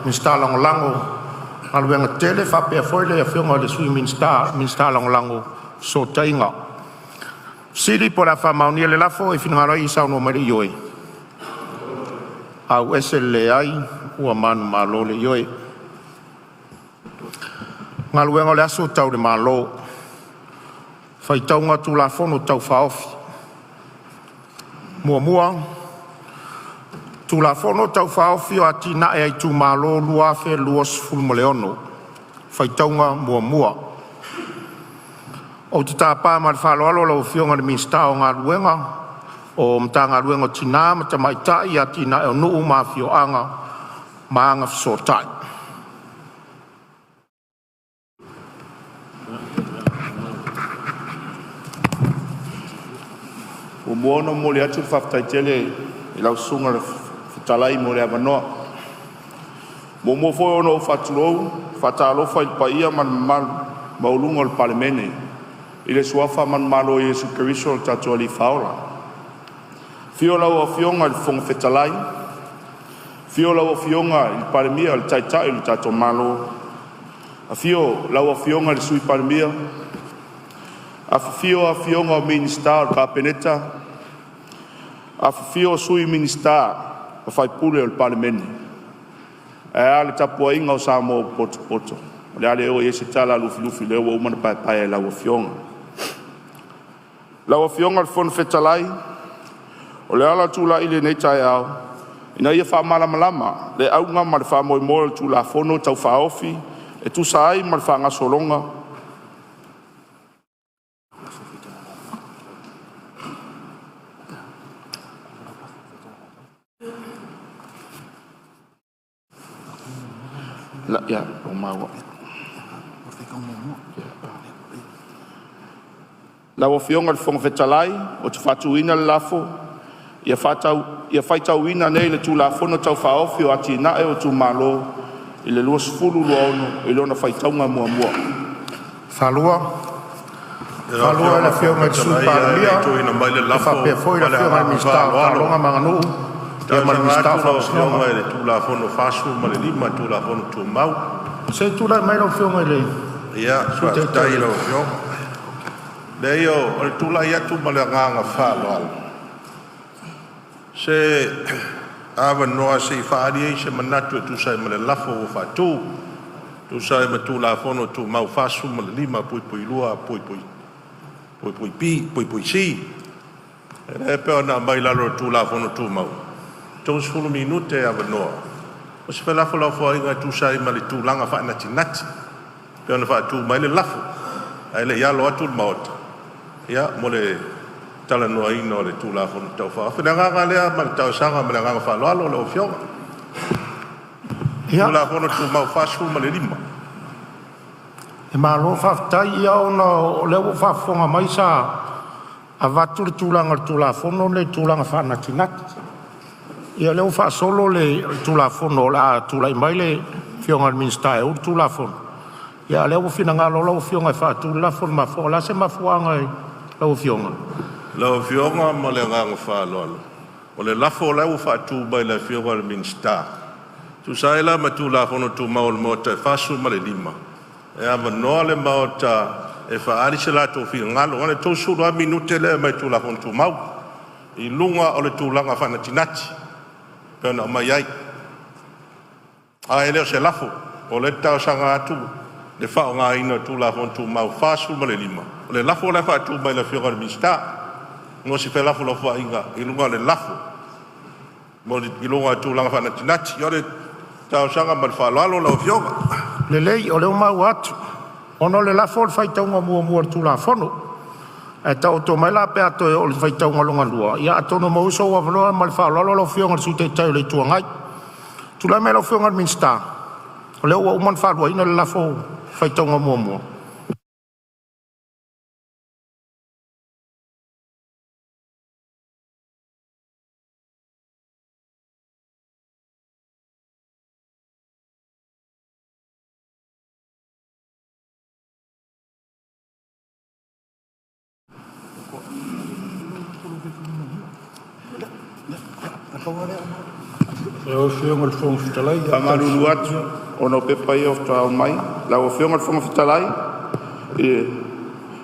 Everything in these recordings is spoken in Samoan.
Minisita Lagolago o Galuega Tetele, faapea foi le Afioga i le Sui Minisita, Minisita Lagolago o Fesootaiga. O le a faamaonia le lafo, e finagalo ai e saunoa mai le ioe, leai. Ua manumalo le ioe. Galuega o le Aso Tau le Malo, Faitauga o Tulafono Tau Faaofi. 1. Tulafono Tau Faaofi o Atinae a Itumalo 2026. Faitauga muamua. Ou te tapa ma le faaaloalo lau Afioga i le Minisita o Galuega, Matagaluega o Tina ma Tamaitai, Atinae o Nuu ma Afioaga ma Agafesootai. Ona momoli atu le faafetai tele i lau Susuga i le Fofoga Fetalai mo le avanoa. E muamua foi ona ou faatulou ma faatalofa i le paia ma le mamalu maualuga o le Palemene i le suafa manumalo o Iesu Keriso o lo tatou Alii Faaola. Afio lau Afioga i le Fofoga Fetalai, afio lau Afioga i le Palemia o le Taitai o le tatou Malo, afio lau Afioga i le Sui Palemia, afifio afioga i Minisita o le Kapeneta, afifio Sui Minisita ma sui usufono o le Palemene. Ae a le tapuaiga a Samoa ua potopoto. O le a le oo i ai se tala a Lufilufi o lea ua uma ona paepaea e lau Afioga. Lau Afioga i le Fofoga Fetalai, o le ala o le tulai i lenei taeao, ina ia faamalamalama le auga ma le faamoemoe o le Tulafono Tau Faaofi e tusa ai ma le faagasologa Lau Afioga i le Fofoga Fetalai, ou te faatuina le lafo, Ia faitauina nei le Tulafono Tau Faaofi o Atinae o Itumalo 2026 i lona faitauga muamua. E Lau faasilasila atu Afioga i le ua Fofoga Fetalai e tuuina mai le lafo ma le agaga faaaloalo. E talosaga atu lau Afioga i le Tulafono 45 Tulafono Tumau. Se i tulai mai lau Afioga i le Ia Sui faafetai Taitai i lau Afioga. Leai o le tulai atu ma le agaga faaaloalo, se avanoa se i faaali ai se manatu e tusa ai ma le lafo ua faatu, e tusa ai ma Tulafono Tumau 45(2)(b)(c). Lea e pei ona aumai i lalo o le Tulafono Tumau, e 30 minute e avanoa mo se felafolafoaiga e tusa ai ma le tulaga faanatinati e pei ona faatu mai ai le lafo, ae le i alo atu le Maota mo le talanoaina o le Tulafono Tau Faaofi. O le agaga lea ma le talosaga ma le agaga faaaloalo lau Afioga. Ia, Tulafono Tumau 45. E malo faafetai. Ia ona o lea ua ou faafofoga mai sa avatu le tulaga o le Tulafono lenei i le tulaga faanatinati. Ia o lea ua faasolo le Tulafono o le a tulai mai le Afioga i le Minisita e ou le Tulafono, a o lea ua finagalo lau Afioga e faatu le lafo. O le a se mafuaaga i lau Afioga? Lau Afioga ma le agaga faaaloalo, o le lafo la e ua faatu mai e le Afioga i le Minisita, e tusa ai la ma Tulafono Tumau a le Maota e 45, e avanoa le Maota e faaali so latou finagalo, na o le 30 lava minute lea e aumai i le Tulafono Tumau i luga o le tulaga faanatinati e pei ona aumai ai. Ae le o se lafo, o lea ou te talosaga atu i le faaaogaina o le Tulafono Tumau 45, o le lafo la e faatu mai e le Afioga i le Minisita mo se felafolafoaiga i luga o le lafo i luga o le tulaga faanatinati. O le talosaga ma le faaaloalo lau Afioga. Lelei o lea ua maua atu, ona o le lafo o le faitauga muamua o le Tulafono. Ae taoto mai la pe a toe oo i le faitauga lona lua, ia atonu e maua foi sou avanoa. Ma le faaaloalo lau Afioga i le Sui Taitai o le Itu Agai. Tulai mai lau Afioga i le Minisita, o lea ua uma ona faaluaina le lafo i le faitauga muamua. Lau Afioga i le Fofoga Fetalai... Faamalulu atu ona o pepa ia faatoa aumai. Lau Afioga i le Fofoga Fetalai, e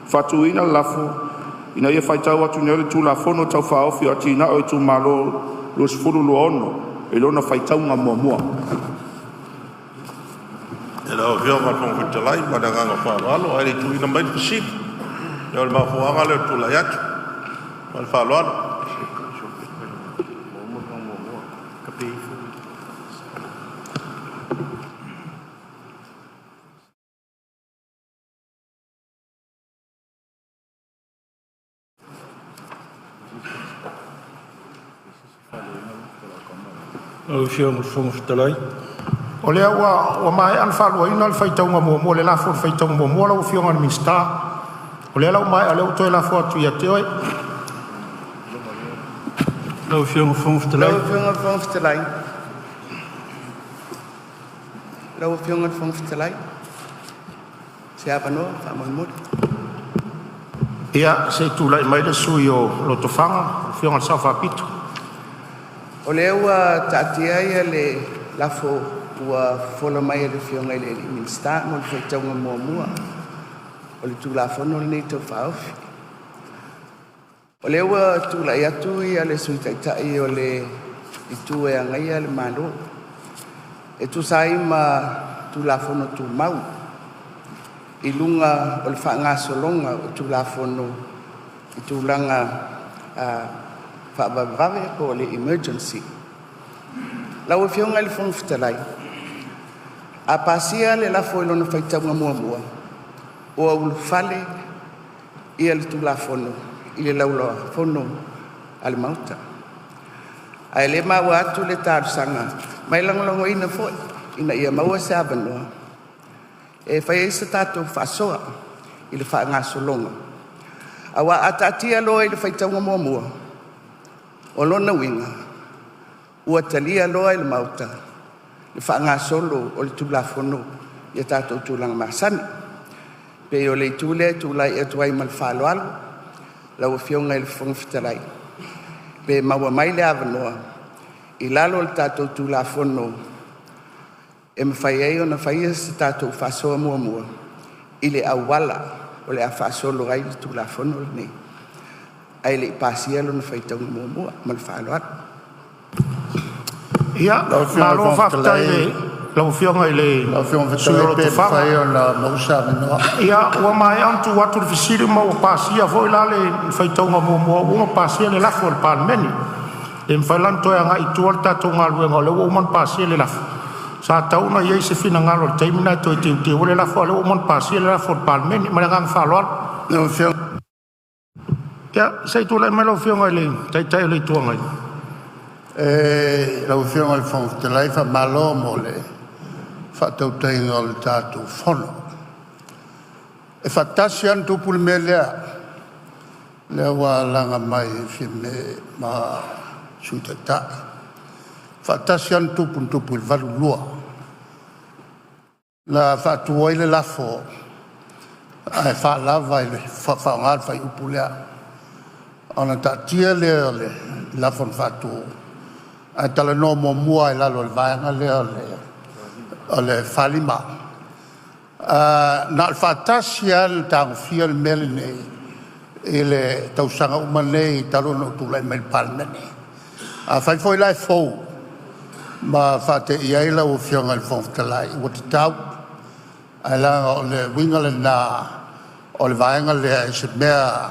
faatuina le lafo, Ina ia faitau atu nei le Tulafono Tau Faaofi o Atinae o Itumalo 2026 i lona faitauga muamua. Lau Afioga i le Fofoga Fetalai ma le agaga faaaloalo, ae le i tuuina mai le fesili, o le mafuaaga lea o le tulai atu ma le faaaloalo. Lau Afioga i le Fofoga Fetalai... O lea ua maea ona faaluaina le faitauga muamua i le lafo i le faitauga muamua lau Afioga i le Minisita. O lea la ua maea, o lea ua toe lafo atu ia te oe. Lau Afioga i le Fofoga Fetalai... Lau Afioga i le Fofoga Fetalai… Lau Afioga i le Fofoga Fetalai, se avanoa faamolemole. Ia, se i tulai mai le sui usufono mo Lotofaga, lau Afioga i le Sao Faapito. O lea ua taatia le lafo ua fofola mai e le Afioga i le Minisita mo le faitauga muamua o le Tulafono lenei Tau Faaofi. O lea ua tulai atu le Sui Taitai o le Itu e Agaia le Malo e tusa ai ma Tulafono Tumau i luga o le faagasologa o Tulafono i tulaga faavavevave po o le emergency. Lau Afioga i le Fofoga Fetalai, a pasia le lafo i lona faitauga muamua, ua ulufale le Tulafono i le Laulau a Fono a le Maota. Ae o lea e maua atu le talosaga ma e lagolagoina foi ina ia maua se avanoa e fai ai se tatou faasoa i le faagasologa. Aua a taatia loa i le faitauga muamua, o lona uiga ua talia loa e le Maota le faagasolo o le Tulafono i a tatou tulaga masani. E pei o le itu lea e tulai atu ai ma le faaaloalo lau Afioga i le Fofoga Fetalai, pe maua mai le avanoa i lalo o le tatou Tulafono e mafai ai ona faia se tatou faasoa muamua i le auala o le a faasolo ai le Tulafono lenei ae le i pasia lona faitauga muamua. Ma le faaaloalo. Ia, Lau Afioga i le malo Fofoga faafetai Fetalai, i lau Afioga i le lau Afioga i le sui usufono Fofoga o Fetalai pe Lotofaga. mafai ona maua se avanoa. Ia, ua maea ona tuu atu le fesili ma ua pasia foi la le faitauga muamua, ua uma ona pasia le lafo a le Palemene. E le mafai la ona toe agai i tua le tatou galuega o lea ua uma ona pasia le lafo. Sa tatau ona i ai se finagalo i le taimi lena e toe teuteu ai le lafo, a o lea ua uma ona pasia le lafo a le Palemene. Ma le agaga faaaloalo. Lau Afioga Ia, se i tulai mai lau Afioga i le Taitai o le Itu Agai. Lau Afioga i le Fofoga Fetalai, faamalo mo le faatautaiga o le tatou Fono. E faatasi lava na tupu le mea lea, lea ua laga mai e Fiame ma le Sui Taitai. E faatasi lava na tupu, na tupu i le 1982. Na faatu ai le lafo ae faalava i le faaaoga le fuaiupu lea, ona taatia lea o le lafo na faatu ae talanoa muamua lava i lalo o le Vaega lea o le 45. Na o le faatasi lava na tagofia le mea lenei i le tausaga uma nei talu ona ou tulai mai i le Palemene. Afai foi la e fou ma faateia ai lau Afioga i le Fofoga Fetalai, ua tatau, ae leaga o le uiga lena o le vaega lea i se mea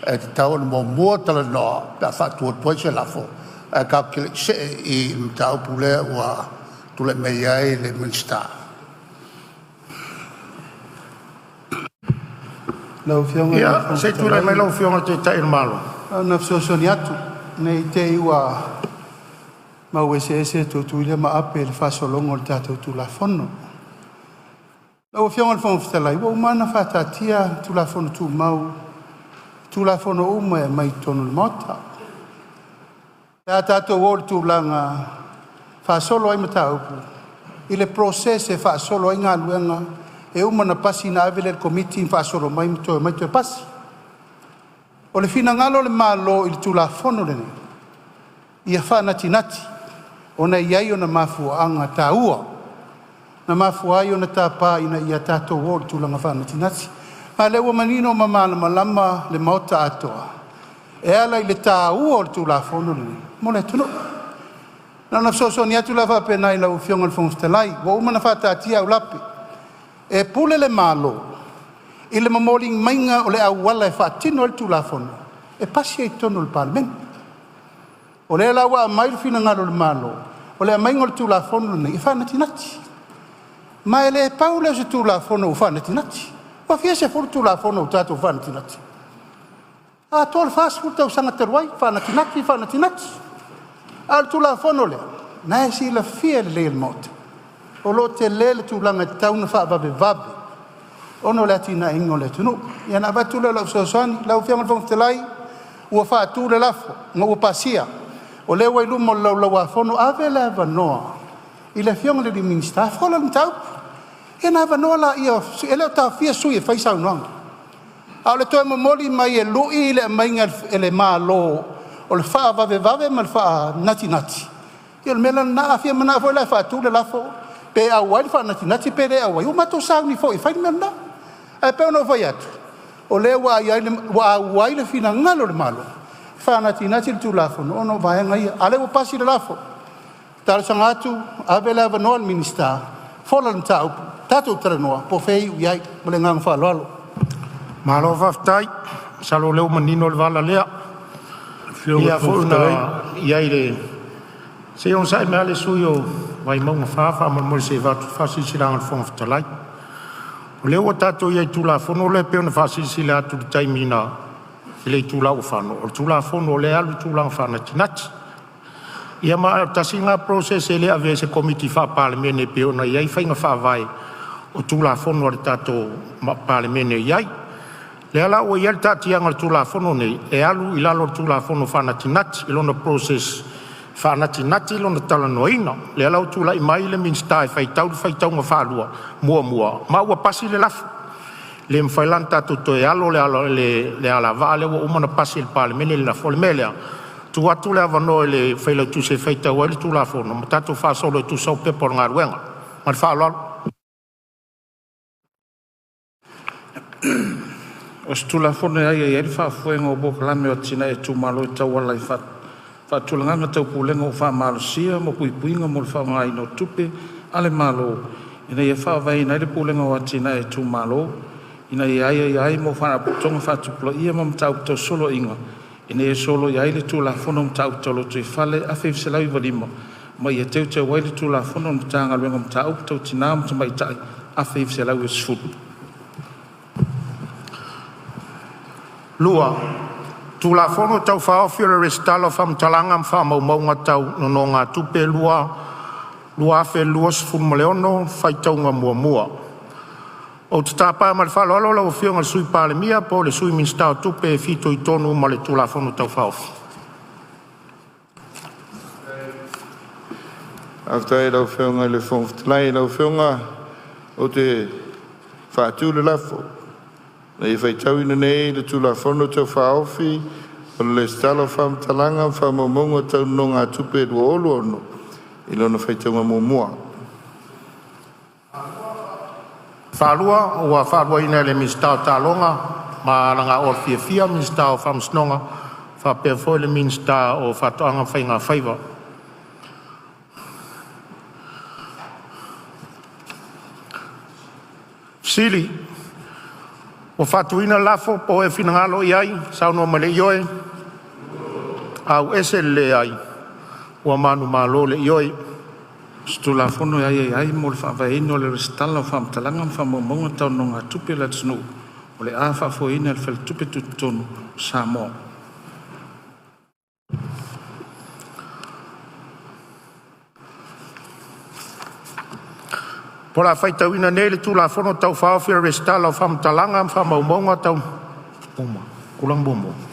e tatau ona muamua talanoa pe a faatu atu ai se lafo, ae tatou te le i see i le mataupu lea ua tulai mai ai le Minisita. Lau Afioga i le Ia, Fofoga se i tulai Fetalai... mai lau Afioga i le Taitai o le Malo. Na ona fesoasoani atu ne i te i ua mau eseese Tutuila ma Ape i le faasologa o le tatou Tulafono. Lau Afioga i le Fofoga Fetalai, ua uma ona faataatia Tulafono Tumau, Tulafono uma e aumai i totonu o le Maota. Pe a tatou o i le tulaga e faasolo ai mataupu i le process e faasolo ai galuega e uma ona pasi ona ave lea i le Komiti ma faasolo mai ma toe omai toe pasi. O le finagalo o le Malo i le Tulafono lenei, ia faanatinati. ona e i ai ona mafuaaga taua na mafua ai ona tapa ina ia tatou o i le tulaga faanatinati. Ma o lea ua manino ma malamalama le Maota atoa e ala i le taua o le Tulafono lenei mo le atunuu. Na ona fesoasoani atu la faapena i lau Afioga i le Fofoga Fetalai, ua uma ona faataatia aulape, e pule le Malo i le momoliga maiga o le auala e faatino ai le Tulafono e pasi ai i totonu o le Palemene. O lea la ua aumai le finagalo o le Malo, o le aumaiga o le Tulafono lenei e faanatinati. Ma e le pau lea o se Tulafono ua faanatinati. Ua fia sefulu Tulafono ua tatou faanatinati? Atoa le 40 tausaga talu ai, faanatinati, faanatinati. A o le Tulafono lea, o lena e silafia lelei e le Maota, o lo o tele le tulaga e tatau ona faavavevave ona o le atinaeina o le atunuu. Ia ona avatu lea o lau fesoasoani. Lau Afioga i le Fofoga Fetalai, ua faatu le lafo ma ua pasia, o lea ua i luma o le Laulau a Fono. Ave le avanoa i le Afioga i le Minisita e fola le mataupu, ia ona avanoa lea, e le o taofia sui usufono e fai saunoaga. A o le toe momoli mai e lui le aumaiga e le Malo o le faavavevave ma le faanatinati, ia o le mea la lena. A fia manao foi la e faatu le lafo, pe auai le faanatinati pe le auai, ua matou sauni foi e fai le mea lena. Ae pei ona ou fai atu, o lea ua auai le finagalo o le Malo e faanatinati le Tulafono ona o vaega ia. A o lea ua pasi le lafo, e talosaga atu, ave le avanoa i le Minisita e fola le mataupu, tatou talanoa po o fea e iu i ai. Ma le agaga faaaloalo. Malo faafetai. Masalo o lea ua manino le vala lea. Se i onosai mai lava le sui usufono mo Vaimauga 4 faamolemole se i avatu le faasilasilaga a le Fofoga Fetalai. O lea ua tatou i ai i le Tulafono lea pei ona faasilasila atu i le taimi i le itula ua fano, o le Tulafono o lea e alu i le tulaga faanatinati. Ia ma o le tasi lena process e le avea i se Komiti Faa-Palemene e pei ona i ai faiga faavae o Tulafono a le tatou Palemene e i ai. O lea la ua i ai le taatiaga o le Tulafono lenei, e alu i lalo o le Tulafono Faanatinati i lona process faanatinati lona talanoaina. O lea la ua tulai mai le Minisita e faitau le faitauga faalua muamua ma ua pasi le lafo. E le mafai la ona tatou toe alo le alavaa lea ua uma ona pasi e le Palemene le lafo. O le mea lea, e tuu atu le avanoa i le Failautusi e faitau ai le Tulafono ma tatou faasolo e tusa o Pepa o Luga. Ma le faaaloalo. O se Tulafono e aiaia ai le faafoega o polokalame o atinae a itumalo e tauala i faatulagaga tau pulega ua faamalosia mo puipuiga mo le faaaogaina o tupe a le Malo, ina ia faavaeina ai le Pulega o Atinae a Itumalo, ina ia aiaia ai mo faalapotopotoga faatupulaia ma mataupu tau soloaiga, ina ia soloia ai le Tulafono o Mataupu Tau Lotoifale 1995, ma ia teuteu ai le Tulafono a le Matagaluega o Mataupu Tau Tina ma Tamaitai 1990. Tulafono Tau Faaofi o le Resitala o Faamatalaga ma Faamaumauga Tau Nonogatupe 2026 Faitauga Muamua. Ou te tapa ma le faaaloalo lau Afioga i le Sui Palemia po o le Sui Minisita o Tupe e fitoitonu ma le Tulafono Tau Faaofi. Faafetai i lau Afioga i le Fofoga Fetalai. Lau Afioga ou te faatu le lafo, Ina ia faitauina nei le Tulafono Tau Faaofi o le Lesitala o Faamatalaga ma Faamaumauga Tau Nonogatupe 2026 i lona faitauga muamua. Ua faaluaina e le Minisita o Taaloga ma Agafua Fiafia, Minisita o Faamasinoga faapea foi le Minisita o Faatoaga ma Faiga Faiva. Ua faatuina le lafo, Po o ai e finagalo i ai saunoa mai i le ioe, auese le leai. Ua manumalo le Ioe. O se Tulafono e aiaia ai mo le faavaeina o le Lesitala o Faamatalaga ma Faamaumauga Tau Nonogatupe a le atunuu o le a faafoeina e le Faletupe Tutotonu o Samoa. O le a faitauina nei le Tulafono Tau Faaofi o le Resitala o Faamatalaga ma Faamaumauga Tau Nonogatupe.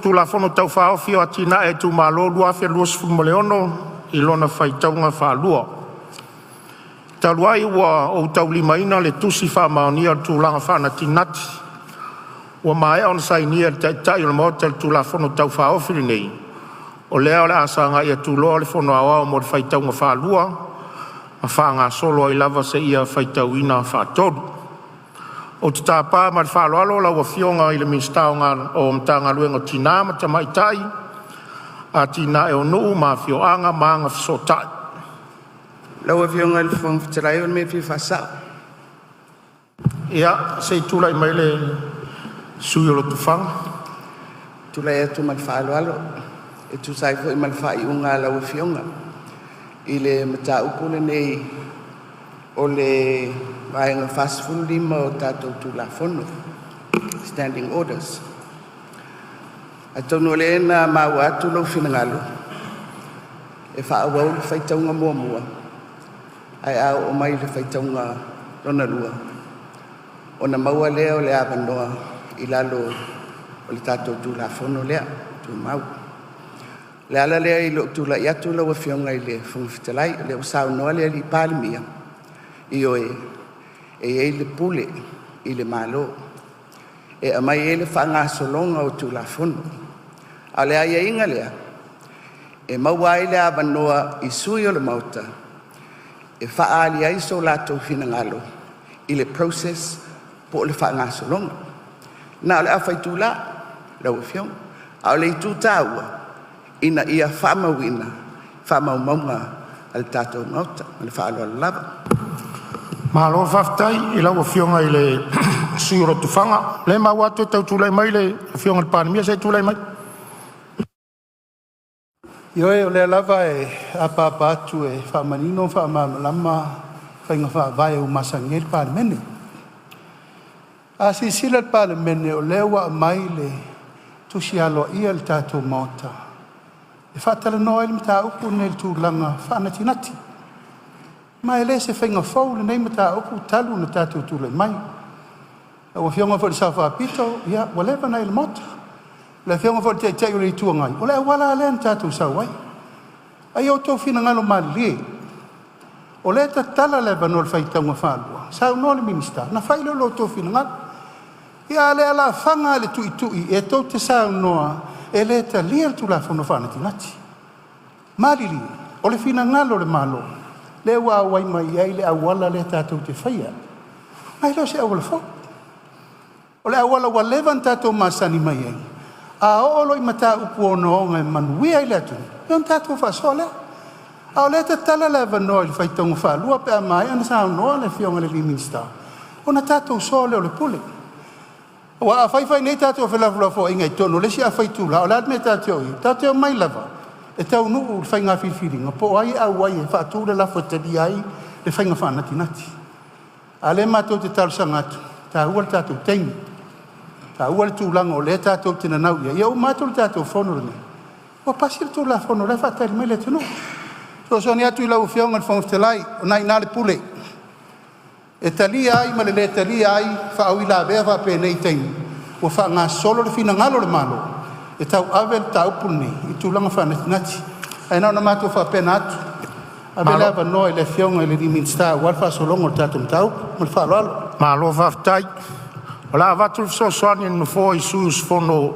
Tulafono Tau Faaofi o Atinae a Itumalo 2026 i lona faitauga faalua. Talu ai ua ou taulimaina le Tusi Faamaonia o le Tulafono Faanatinati ua maea ona sainia e le Taitai o le Maota i le Tulafono Tau Faaofi lenei, o lea o le a sagai atu loa le Fono Aoao mo le faitauga faalua ma faagasolo ai lava seia faitauina faatolu. Ou te tapa ma le faaaloalo lau Afioga i le Minisita o Matagaluega o Tina ma Tamaitai, Atinae o Nuu ma Afioaga ma Agafesootai. Lau Afioga i le Fofoga Fetalai o le mea e fia faasa'o. Ia, se i tulai mai le sui usufono o Lotofaga. Tulai atu ma le faaaloalo e tusa ai foi ma le faaiuga a lau Afioga i le mataupu lenei o le Vaega 45 o tatou Tulafono, Standing Orders. Atonu o lea na maua atu lou finagalo e faaauau le faitauga muamua, ae a oo mai i le faitauga lona lua ona maua lea o le avanoa i lalo o le tatou Tulafono lea Tumau. O le ala lea i lou tulai atu lau Afioga i le Fofoga Fetalai, o lea ua saunoa le Palemia, ioe, e i ai le pule i le Malo e aumai ai le faagasologa o Tulafono. A o le aiaiga lea, e maua ai le avanoa i sui usufono o le Maota e faaali ai so latou finagalo i le process po o le faagasologa. Na o le afa itula lau Afioga, a o le itu taua ina ia faamauina faamaumauga a le tatou Maota. Ma le faaaloalo lava. Malo faafetai i lau Afioga i le sui usufono o Lotofaga. O lea e maua atu e tau tulai mai le Afioga i le Palemia. Se i tulai mai. Ioe, o lea lava e apaapa atu e faamanino ma faamalamalama faiga faavae ua masani ai le Palemene. A silasila le Palemene o lea ua aumai le tusi aloaia i le tatou Maota e faatalanoa ai le mataupu lenei i le tulaga faanatinati. Ma e le o se faiga fou lenei mataupu talu ona tatou tulai mai. Lau Afioga foi i le Sao Faapito, ia ua leva ona e i le Maota. Le Afioga foi i le Taitai o le Itu Agai, o le auala lava lea na tatou sau ai. A ia outou finagalo malilie, o lea e tatala le avanoa i le faitauga faalua, saunoa le Minisita ona fai lea o lo outou finagalo. Ia a o le alafaga lava i le tuitui e tou te saunoa e le talia le Tulafono Faanatinati. Malilie, o le finagalo o le Malo lea ua auai mai ai le auala lea tatou te faia, ma e le o se auala fou. O le auala ua leva ona tatou masani mai ai, a oo loa i mataupu ogaoga e manuia ai le atunuu, ia ona tatou faasoa lea. A o lea e tatala le avanoa i le faitauga faalua pe a maea ona saunoa le Afioga i le Minisita, ona tatou soa lea o le pule. Aua a fai fai nei tatou felafolafoaiga i totonu o le isi afa itula, o le a le mea tatou te o i ai? Tatou te omai lava e taunuu le faiga filifiliga po o ai e auai e faatu le lafo e talia ai le faiga faanatinati. A o lea matou te talosaga atu, e taua le tatou taimi, e taua le tulaga o lea tatou te nanau i ai, ia uma atu le tatou fono lenei ua pasi le Tulafono o la e faatali mai le atunuu. E fesoasoani atu i lau Afioga i le Fofoga Fetalai, o lena e i ina le pule, e talia ai ma le le talia ai faauilavea faapenei i taimi ua faagasolo le finagalo o le Malo e tauave le mataupu lenei i tulaga faanatinati. Ae na ona matou faapena atu, ave le avanoa i le Afioga i le Minisita aua le faagasologa o le tatou mataupu. Ma le faaaloalo. Malo faafetai. O le a avatu le fesoasoani a le Nofoa i sui usufono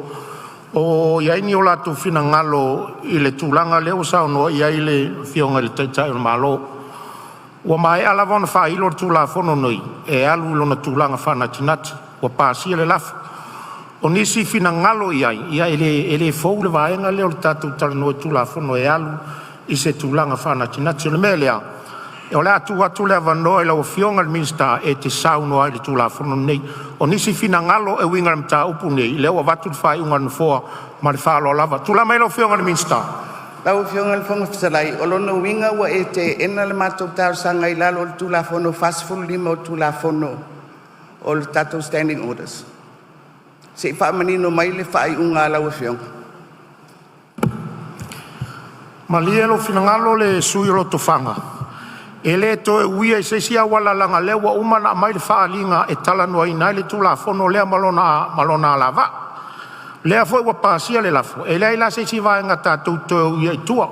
o i ai ni o latou finagalo i le tulaga lea ua saunoa i ai le Afioga i le Taitai o le Malo. Ua maea lava ona faailo le Tulafono lenei e alu i lona tulaga faanatinati ua pasia le lafo. O nisi finagalo i ai, ia e le fou le vaega lea o le tatou talanoa i Tulafono e alu i se tulaga faanatinati. O le mea lea, o le a tuu atu le avanoa i lau Afioga i le Minisita e te saunoa ai i le Tulafono lenei. O nisi finagalo e uiga i le mataupu lenei, lea ua avatu le faaiuga a le Nofoa ma le faaaloalo lava. Tulai mai lau Afioga i le Minisita. Lau Afioga i le Fofoga Fetalai, o lona uiga ua e teena le matou talosaga i lalo o le Tulafono 45 o le Tulafono o le tatou Standing Orders? Se i faamanino mai le faaiuga a lau Afioga. Malie lou finagalo le sui usufono o Lotofaga, e le toe uia i se isi auala leaga o lea ua uma ona aumai le faaaliga e talanoaina ai le Tulafono lea ma lona alavaa. O lea foi ua pasia le lafo, e leai la se isi vaega tatou te toe uia i tua.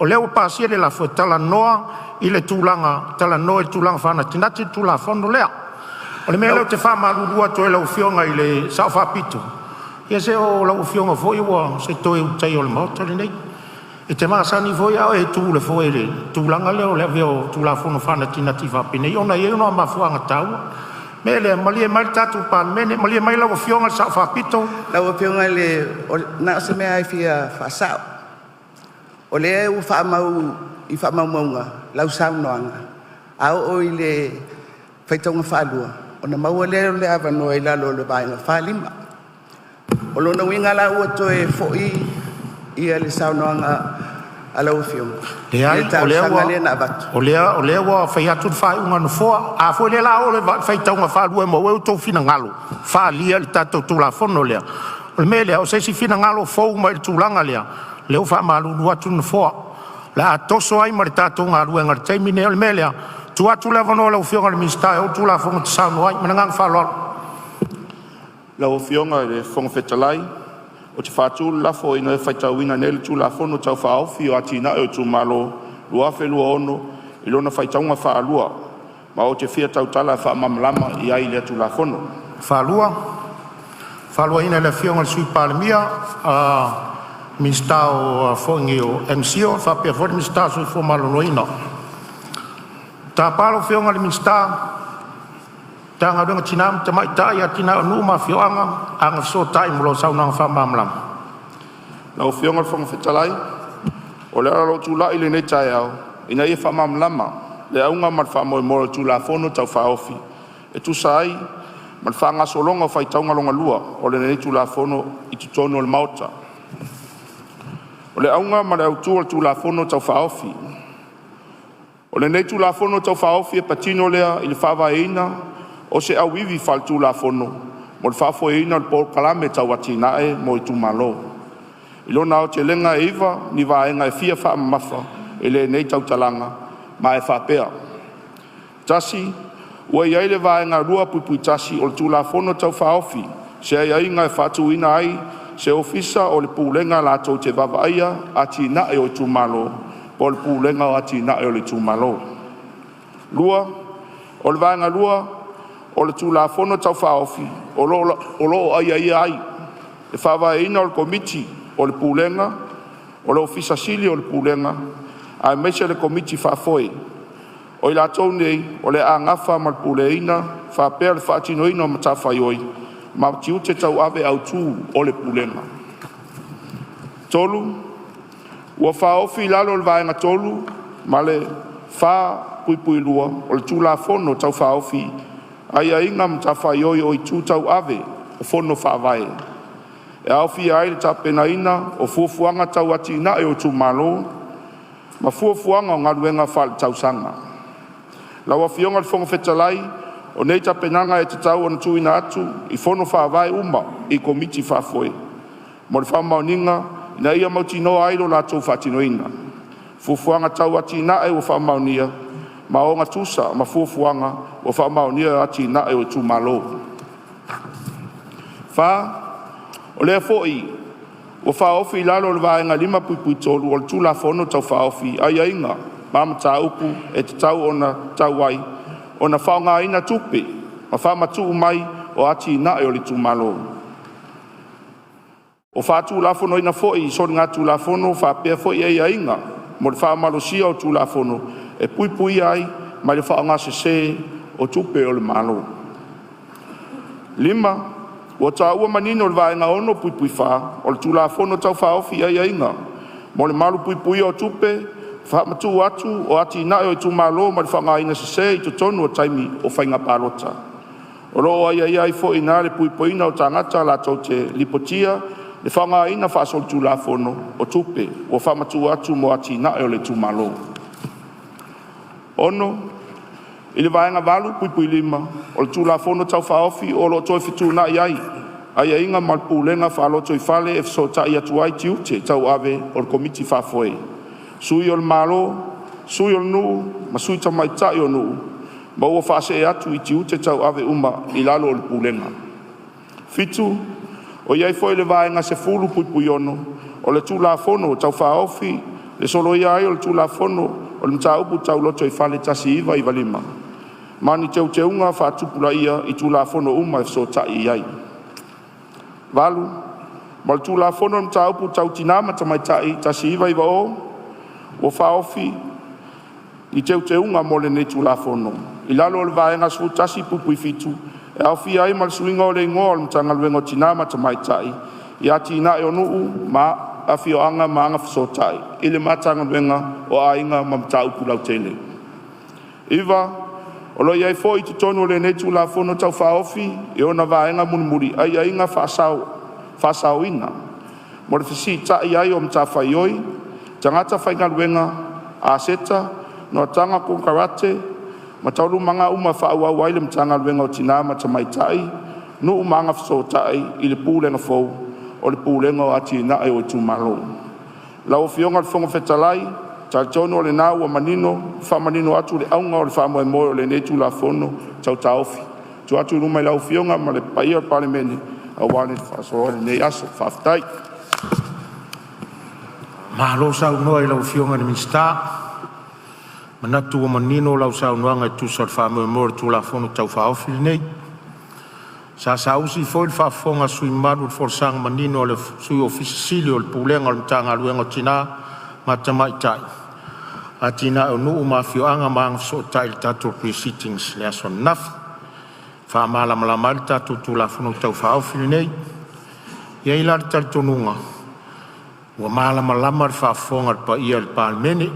O lea ua pasia le lafo e talanoa i le tulaga faanatinati le Tulafono lea. O le mea lea ou te faamalulu atu ai i lau Afioga i le Sao Faapito, ia se o lau Afioga foi o se Toe Ulutaia o le Maota lenei. E te masani foi a o e tu i le foe i le tulaga lea o le avea o Tulafono faanatinati faapenei ona e i ai ona mafuaaga taua. O le mea lea, malie mai le tatou Palemene, malie mai lau Afioga i le Sao Faapito. Lau Afioga i le… na o se mea lava e fia faasao. O lea ua faamau i faamaumauga lau saunoaga, a oo i le faitauga faalua ona maua lea o le avanoa i lalo o le Vaega 45. O lona uiga la ua toe foi le saunoaga a lau Afioga i le talosaga lea na avatu. Leai, o lea ua fai atu le faaiuga a le Nofoa. A foi o lea o le a oo i le faitauga faalua e maua ai outou finagalo faaalia i le tatou Tulafono lea, o le mea lea, o se isi finagalo fou mai le tulaga lea, o lea ua faamalulu atu le Nofoa, o le a toso ai ma le tatou galuega i le taimi lenei. O le mea lea, e tuu atu le avanoa i lau Afioga i le Minisita e ou le Tulafono e te saunoa ai. Ma le agaga faaaloalo. Lau Afioga i le Fofoga Fetalai, ou te faatu le lafo, Ina ia faitauina nei le Tulafono Tau Faaofi o Atinae o Itumalo 2026 i lona faitauga faalua, ma ou te fia tautala e faamalamalama i ai lea Tulafono. Faaluaina e le Afioga i le Sui Palemia, Minisita o MCIL faapea foi le Minisita o le Soifua Maloloina. Tapa lau Afioga i le Minisita o Tina ma Tamaitai, Atinae o Nuu ma Afioaga, Agafesootai mo lau saunoaga faamalamalama. Lau Afioga i le Fofoga Fetalai, o le ala o lou tulai i lenei taeao, ina ia faamalamalama le auga ma le faamoemoe o le Tulafono Tau Faaofi e tusa ai ma le faagasologa o faitauga lona lua o lenei Tulafono i totonu o le Maota. O le auga ma le autu o le Tulafono Tau Faaofi. O lenei Tulafono Tau Faaofi e patino lea i le faavaeina o se auivi faale-Tulafono mo le faafoeina o le polokalame tau atinae mo itumalo. I lona aotelega, e iva ni vaega e fia faamamafa i lenei tautalaga, ma e faapea: 1. Ua i ai le Vaega 2(1) o le Tulafono Tau Faaofi se aiaiga e faatuina ai se Ofisa o le Pulega latou te vaavaaia atinae o itumalo po o le Pulega o Atinae o Itumalo. 2. O le Vaega 2 o le Tulafono Tau Faaofi, o lo o aiaia ai le faavaeina o le Komiti o le Pulega, o le Ofisa Sili o Pulega aemaise le Komiti Faafoe. O i latou nei o le a nafa ma le puleaina faapea le faatinoina o matafaioi ma tiute tauave autu o le Pulega. 3. Ua faaofi i lalo o le Vaega 3 ma le 4(2) o le Tulafono Tau Faaofi aiaiga o matafaioi o itu tauave o Fono Faavae, e aofia ai le tapenaina o fuafuaga tau atinae o itumalo ma fuafuaga o galuega faaletausaga. Lau Afioga i le Fofoga Fetalai, o nei tapenaga e tatau ona tuuina atu i Fono Faavae uma i Komiti Faafoe mo le faamaoniga ina ia mautinoa ai lo latou faatinoina. Fuafuaga tau atinae ua faamaonia ma o gatusa ma fuafuaga ua faamaonia o atinae o itumalo. 4. O lea foi ua faaofi i lalo o le Vaega 5(3) o le Tulafono Tau Faaofi aiaiga ma mataupu e tatau ona tatau ai ona faaaogaina tupe na faamatuu mai o atinae o itumalo. Ua faatulafonoina foi soligatulafono faapea foi aiaiga mo le faamalosia o Tulafono e puipuia ai mai le faaaoga sese o tupe a le Malo. 5. Ua taua manino i le Vaega 6(4) o le Tulafono Tau Faaofi aiaiga mo le malupuipuia o tupe faamatuu atu o atinae o itumalo mai le faaaogaina sese i totonu o taimi o faiga palota. O lo o aiaia ai foi i ina le puipuiga o tagata latou te lipotia le faaaogaina faasolitulafono o tupe ua faamatuu atu mo atinae o itumalo. 6. I le Vaega 8(5) o le Tulafono Tau Faaofi, o lo o toe fetuunai ai aiaiga mo le pulega faalotoifale e fesootai atu ai tiute tauave o le Komiti Faafoe, sui o le Malo, sui o le nuu ma sui tamaitai o nuu, ma ua faasee atu tiute tauave uma i lalo o le Pulega. 7. O i ai foi le Vaega 10(6) o le Tulafono Tau Faaofi Le soloia ai o le Tulafono o le Mataupu Tau Lotoifale 1995 ma ni teuteuga faatupulaia i Tulafono uma e fesootai i ai. 8. Ma le Tulafono o le Mataupu Tau Tina ma Tamaitai 1990, ua faaofi ni teuteuga mo lenei Tulafono. I lalo o le Vaega 11(7), e aofia ai ma le suiga o le igoa o le Matagaluega o Tina ma Tamaitai, Atinae o Nuu ma Afioaga ma Agafesootai i le Matagaluega o Aiga ma Mataupu Lautele. 9. O lo o i ai foi i totonu o lenei Tulafono Tau Faaofi i ona vaega mulimuli aiaiga faasaoina mo le fesiitai i matafaioi, tagata faigaluega, aseta, noataga, konekarate ma taualumaga uma e faaauau ai e le Matagaluega o Tina ma Tamaitai, Nuu ma Agafesootai i le Pulega fou o le Pulega o Atinae o Itumalo. Lau Afioga i le Fofoga Fetalai, ou te talitonu o lena ua manino le faamanino atu o le auga o le faamoemoe o lenei Tulafono Tau Faaofi, e tuu atu i luma i lau Afioga ma le paia o le Palemene aua le faasoa i lenei aso. Faafetai. Malo saunoa i lau Afioga i le Minisita. E manatu ua manino lau saunoaga e tusa o le faamoemoe o le Tulafono Tau Faaofi lenei. Sa saausi foi le faafofoga a sui usufono mamalu i le folasaga manino a le Sui Ofisa Sili o Pulega o le Matagaluega o Tina ma Tamaitai, Atinae o Nuu ma Afioaga ma Agafesootai i le tatou Pre-sitting i le aso ananafi e faamalamalama ai le tatou Tulafono Tau Faaofi lenei. E i ai la le talitonuga ua malamalama le faafofoga a le paia o le Palemene.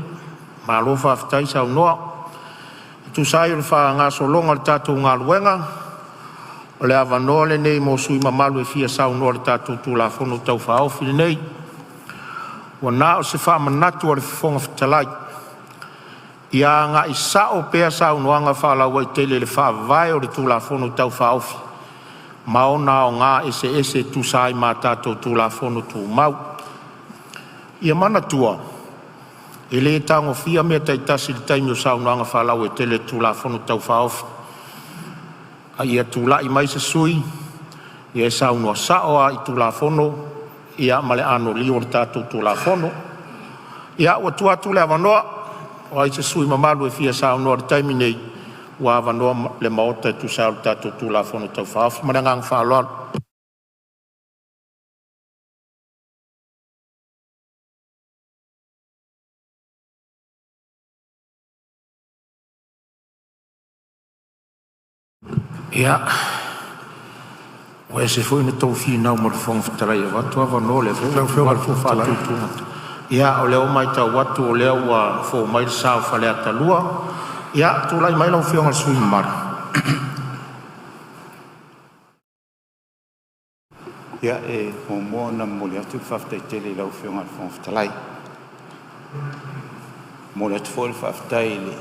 Malo faafetai saunoa. E tusa ai o le faagasologa o le tatou galuega, o le avanoa lenei mo sui usufono mamalu e fia saunoa i le tatou Tulafono Tau Faaofi lenei. Ua na o se faamanatu a le Fofoga Fetalai, ia agai sao pea saunoaga faalauaitele i le faavae o le Tulafono Tau Faaofi ma ona aoga eseese e tusa ai ma tatou Tulafono Tumau. Ia manatua, e le tagofia mea taitasi i le taimi o saunoaga faalauaitele i le Tulafono Tau Faaofi, a ia tulai mai se sui usufono e saunoa sao lava i Tulafono ma le anoliu o le tatou Tulafono. Ia, ua tuu atu le avanoa, o ai se sui usufono mamalu e fia saunoa i le taimi nei, ua avanoa le Maota e tusa ai o le tatou Tulafono Tau Faaofi. Ma le agaga faaaloalo. Ia, ua ese foi le tou finau ma le Fofoga Fetalai e avatu avanoa, o lea foi ua avatu faatutugata. Ia, o lea ua matau atu o lea ua fou mai le sa o Faleata 2. Ia, tulai mai lau Afioga i le sui usufono mamalu. Ia, e muamua ona momoli atu le faafetai tele i lau Afioga i le Fofoga Fetalai. E momoli atu foi le faafetai i le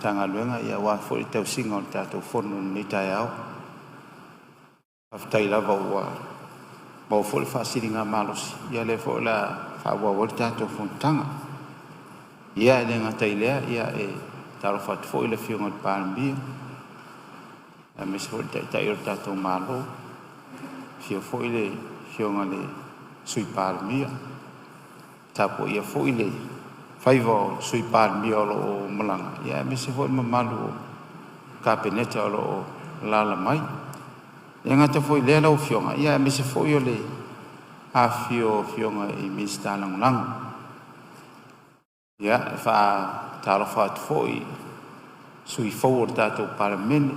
Matagaluega aua foi le tausiga o le tatou fono i lenei taeao. Faafetai lava ua maua foi le faasiligamalosi, o lea foi o le a faaauau ai le tatou fonotaga. Ia e le gata i lea, e faatalofa atu foi i le Afioga i le Palemia aemaise foi le Taitai o le tatou Malo, afio foi le Afioga i le Sui Palemia, tapuaia foi le faiva o le Sui Palemia o lo o malaga, aemaise foi le mamalu o le Kapeneta o lo o alaala mai. E le gata foi i lea lau Afioga, aemaise foi o le afifio o Afioga i Minisita Lagolago. Ia, e faatalofa atu foi i sui usufono fou o le tatou Palemene,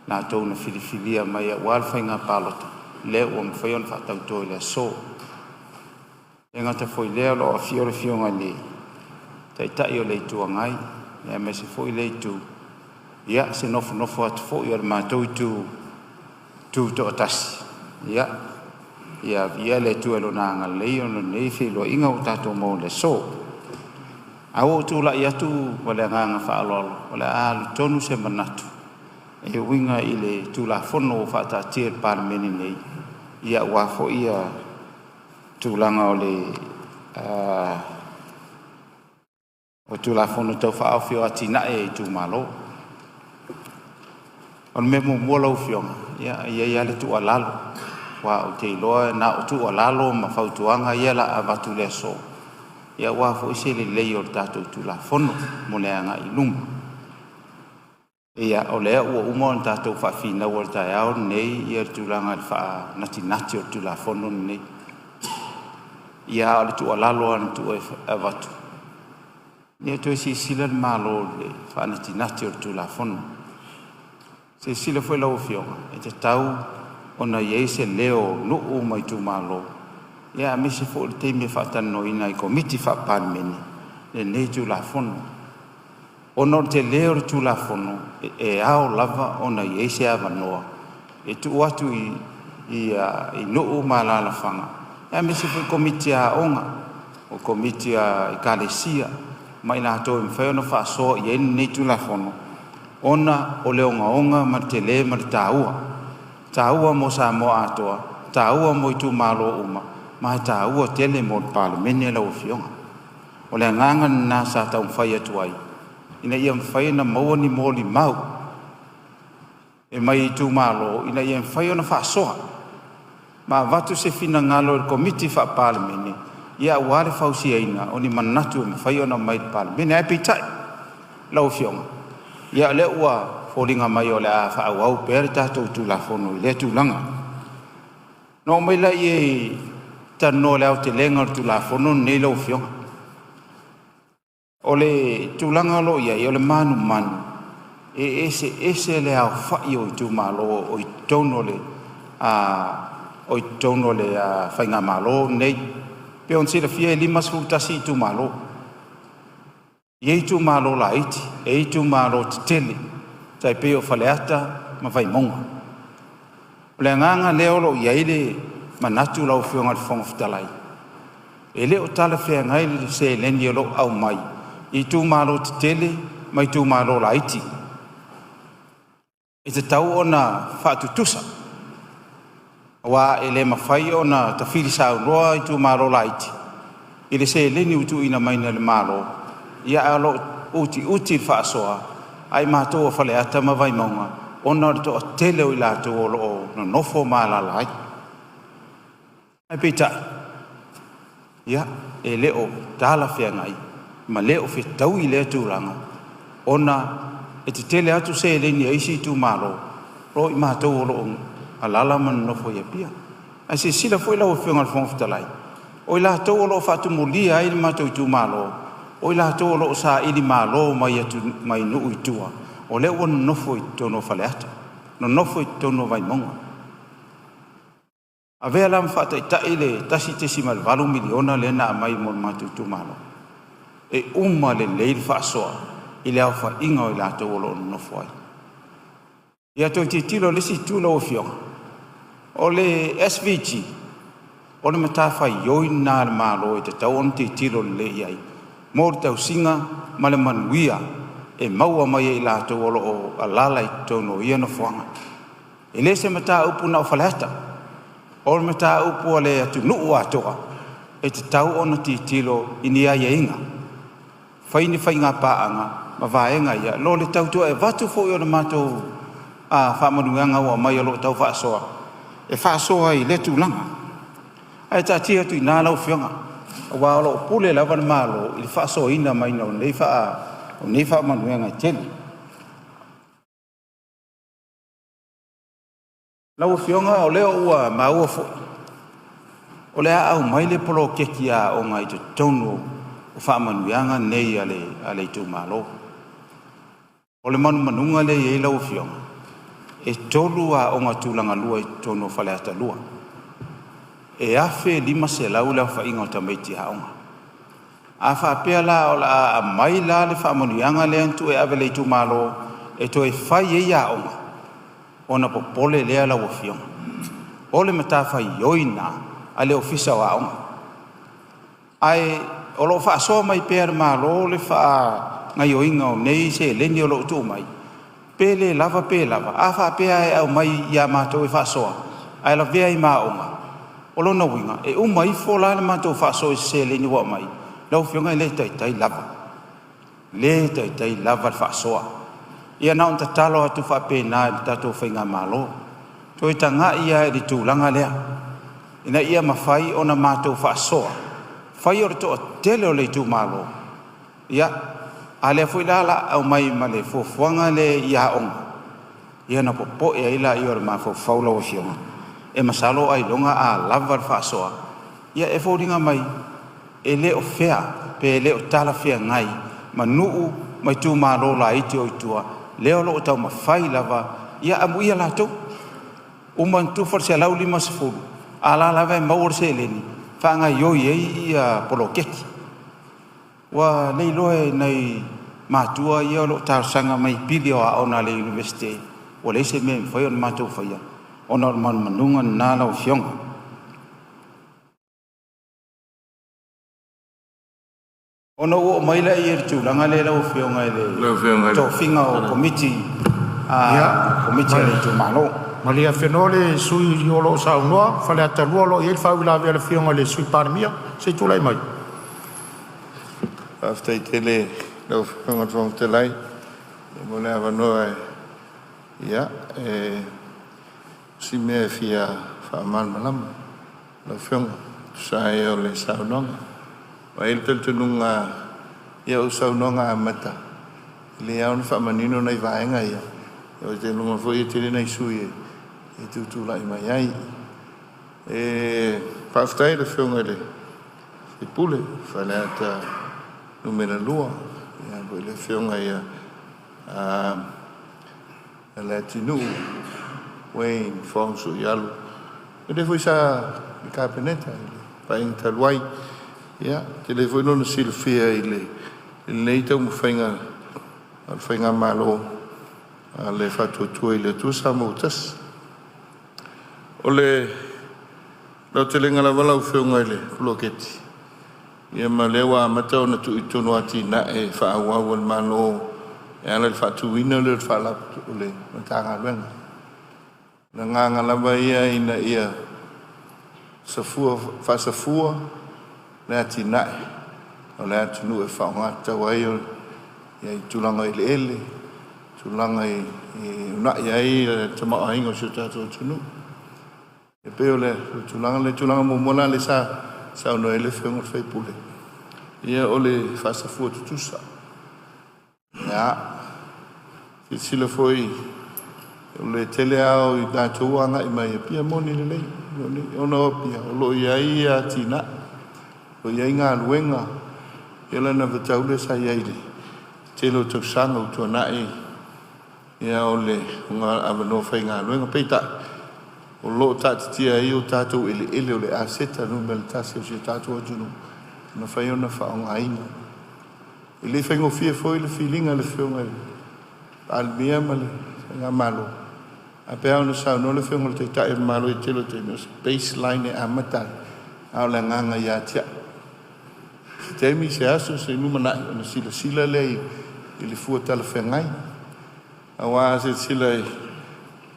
latou na filifilia mai aua le faiga palota lea ua mafai ona faatauto i le aso. E le gata foi i lea o lo o afio le Afioga i le Taitai o le Itu Agai aemaise foi lea Itu, ia se nofonofo atu foi a le matou Itu Tutoatasi, ia viia le Atua i Lona agalelei ona o lenei feiloaiga ua tatou maua i le aso. Ae ua ou tulai atu ma le agaga faaaloalo o le a alu tonu se manatu e uiga i le Tulafono ua faataatia i le Palemene nei, aua foi tulaga o le Tulafono Tau Faaofi o Atinae a Itumalo. O le mea muamua lau Afioga, e i ai lava le tuualalo, aua ou te iloa na o tuualalo ma fautuaga ia o le a avatu i le aso. ia aua foi se lelei o le tatou Tulafono mo le agai i luma. Ia, o lea ua uma ona tatou faafinaua i le taeao lenei le tulaga i le faanatinati o le Tulafono lenei. Ia, a o le tuualalo lava na tuu e avatu, ia toe silasila le Malo i le faanatinati o le Tulafono. Silasila foi lau Afioga, e tatau ona i ai se leo o nuu ma itumalo, aemaise foi o le taimi e faatalanoaina ai i Komiti Faa-Palemene lenei Tulafono. Ona o le tele o le Tulafono, e ao lava ona i ai se avanoa e tuu atu i nuu ma alaalafaga aemaise foi Komiti a aoga, o Komiti a Ekalesia ma i latou e mafai ona faasoa i ai lenei Tulafono, ona o le ogaoga ma le tele ma le taua, e taua mo Samoa atoa, e taua mo itumalo uma, ma e taua tele mo le Palemene lau Afioga. O le agaga lena sa taumafai atu ai ina ia mafai ona maua ni molimau e mai itumalo ina ia mafai ona faasoa ma avatu se finagalo e le Komiti Faa-Palemene aua le fausiaina o ni manatu e mafai ona aumai i le Palemene. Ae peitai lau Afioga, ia o lea ua foliga mai o le a faaauau pea le tatou Tulafono i lea tulaga. Ona oo mai lea e talanoa i le aotelega o le Tulafono lenei lau Afioga. O le tulaga o lo o i ai, o le manumanu e eseese le aofai o itumalo o i totonu o le Faigamalo lenei. E pei ona silafia e 51 itumalo. E i ai itumalo laiti, e i ai itumalo tetele tai pei o Faleata ma Vaimauga. O le agaga lea o lo o i ai le manatu lau Afioga i le Fofoga Fetalai, e le o talafeagai le seleni o lo o aumai i itumalo tetele ma itumalo laiti. E tatau ona faatutusa, aua e le mafai ona tafilisaunoa itumalo laiti i le seleni ua tuuina mai e le Malo, ae o lo o utiuti le faasoa a i matou o Faleata ma Vaimauga ona o le toatele o i latou o lo o nonofo ma alaala ai. Ae peitai, ia, e le o talafeagai ma le o fetaui lea tulaga ona e tetele atu seleni a isi itumalo nai lo matou o lo o alaala ma nonofo i Apia. Ae silasila foi lau Afioga i le Fofoga Fetalai, o i latou o lo o faatumulia ai le matou itumalo, o i latou o lo o sailimalo mai nuu i tua, o lea ua nonofo i totonu o Faleata, nonofo i totonu o Vaimauga. Avea la ma faataitai le $1.8 miliona lea na aumai mo le matou itumalo, e uma lelei le faasoa i le aofaiga o i latou o lo o nonofo ai. Ia toe tilotilo i le isi itu lau Afioga, o le SVG, o le matafaioi lena a le Malo e tatau ona tilotilo lelei i ai mo le tausiga ma le manuia e maua mai e i latou o lo o alaala i totonu o ia nofoaga. E le se mataupu na o Faleata, o le mataupu a le atunuu atoa, e tatau ona tilotilo i ni aiaiga, fai ni faigapaaga ma vaega ia nai lo le tau toe avatu foi o le matou faamanuiaga ua aumai o lo o tau faasoa, e faasoa ai i lea tulaga. Ae taatia atu i ina lau Afioga, aua o lo o pule lava le Malo i le faasoaina mai o nei faamanuiaga e tele. Lau Afioga o lea ua maua foi o le a aumai le poloketi a aoga i totonu o faamanuiaga nei a le itumalo. O le manumanuga lea e i ai lau Afioga, e 3 aoga tulagalua i totonu o Faleata 2, e 1500 le aofaiga o tamaiti aoga. A faapea la o le a aumai la le faamanuiaga lea na tuu e ave i le itumalo e toe fai ai aoga, ona popole lea lau Afioga. O le matafaioi lena a le Ofisa o Aoga, ae o lo o faasoa mai pea e le Malo le faagaoioiga o nei seleni o lo o tuu mai, pe le lava pe lava. A faapea e aumai ia matou e faasoa ae lavea ai ma aoga, o lona uiga e uma ifo la le matou faasoa i se seleni ua aumai, lau Afioga e le taitai lava, le taitai lava le faasoa. Ia na ona tatalo atu faapena i le tatou faigamalo, toe tagai lava i le tulaga lea ina ia mafai ona matou faasoa, Fai o le toatele o le itumalo, ia, a lea foi la la aumai ma le fuafuaga lea i aoga, ia na popoe ai lea o le mafaufau lau Afioga, e masalo ailoga a lava le faasoa, ia e foliga mai e le o fea pe le o talafeagai ma nuu ma itumalo laiti o i tua, lea o lo o taumafai lava, ia amuia latou. Uma ona tufa le $150, a la e lava e maua le seleni e faagaioi ai ia poloketi. Ua leiloa e nai matua ia o lo o talosaga mai i pili o aoga a le Iunivesite, ua leai se mea e mafai ona matou faia ona o le manumanuga lena lau Afioga. Ona ou oo mai lea i le tulaga lea lau Afioga i le tofiga o Komiti a le itumalo. Malie afenoa le sui o lo o saunoa Faleata 2 o lo o i ai le faauilavea a le Afioga i le Sui Palemia. Se i tulai mai. Faafetai tele i lau Afioga i le Fofoga Fetalai mo le avanoa ia e si mea e fia faamalamalama lau Afioga e tusa ai o le saunoaga. Ua i ai le talitonuga ia o saunoaga amata e lelei lava ona faamanino nai vaega ia, ou te iloa foi e tele nai sui usufono e tutulai mai ai. E faafetai i le Afioga i le sui usufono o Faleata 2, po o le Afioga ia Leatinuu Wayne Fong Sui Alu, o le foi sa i le Kapeneta i le Paeaiga talu ai. Ia, tele foi lona silafia i lenei taumafaiga a le Faigamalo a le Faatuatua i le Atua Samoa ua Tasi. O le aotelega lava lau Afioga i le poloketi, ia ma o lea ua amata ona tuu i totonu o atinae faaauau a le Malo e ala i le faatuina lea o le Matagaluega. O le agaga lava ia ina ia faasafua le atinae o le atunuu e faaaoga tatau ai i tulaga o eleele, tulaga e uunai ai le tamaoaiga o si o tatou atunuu. E pei o le tulaga lea. O le tulaga muamua la lea sa saunoa i ai le Afioga i le sui usufono, ia o le faasafua tutusa. Ia, silasila foi o le tele lava o i latou ua agai mai Apia, e moni lelei, ona o Apia o lo o i ai atinae, o lo o i ai galuega, ia o le anavatau lea sa i ai i le tele o tausaga ua tuanai, ia o le avanoa faigaluega. Peitai, o lo o taatitia ai o tatou eleele o le aseta numera tasi o si o tatou atunuu e mafai ona faaaogaina. E le faigofie foi le filiga a le Afioga i le Palemia ma le Faigamalo, ae pei lava ona saunoa le Afioga i le Taitai o le Malo i le tele o taimi, o se baseline e amata ai, a o le agaga ia atiae. Se taimi, se aso, se lumanai, ona silasila lea i le fua talafeagai. Aua a silasila i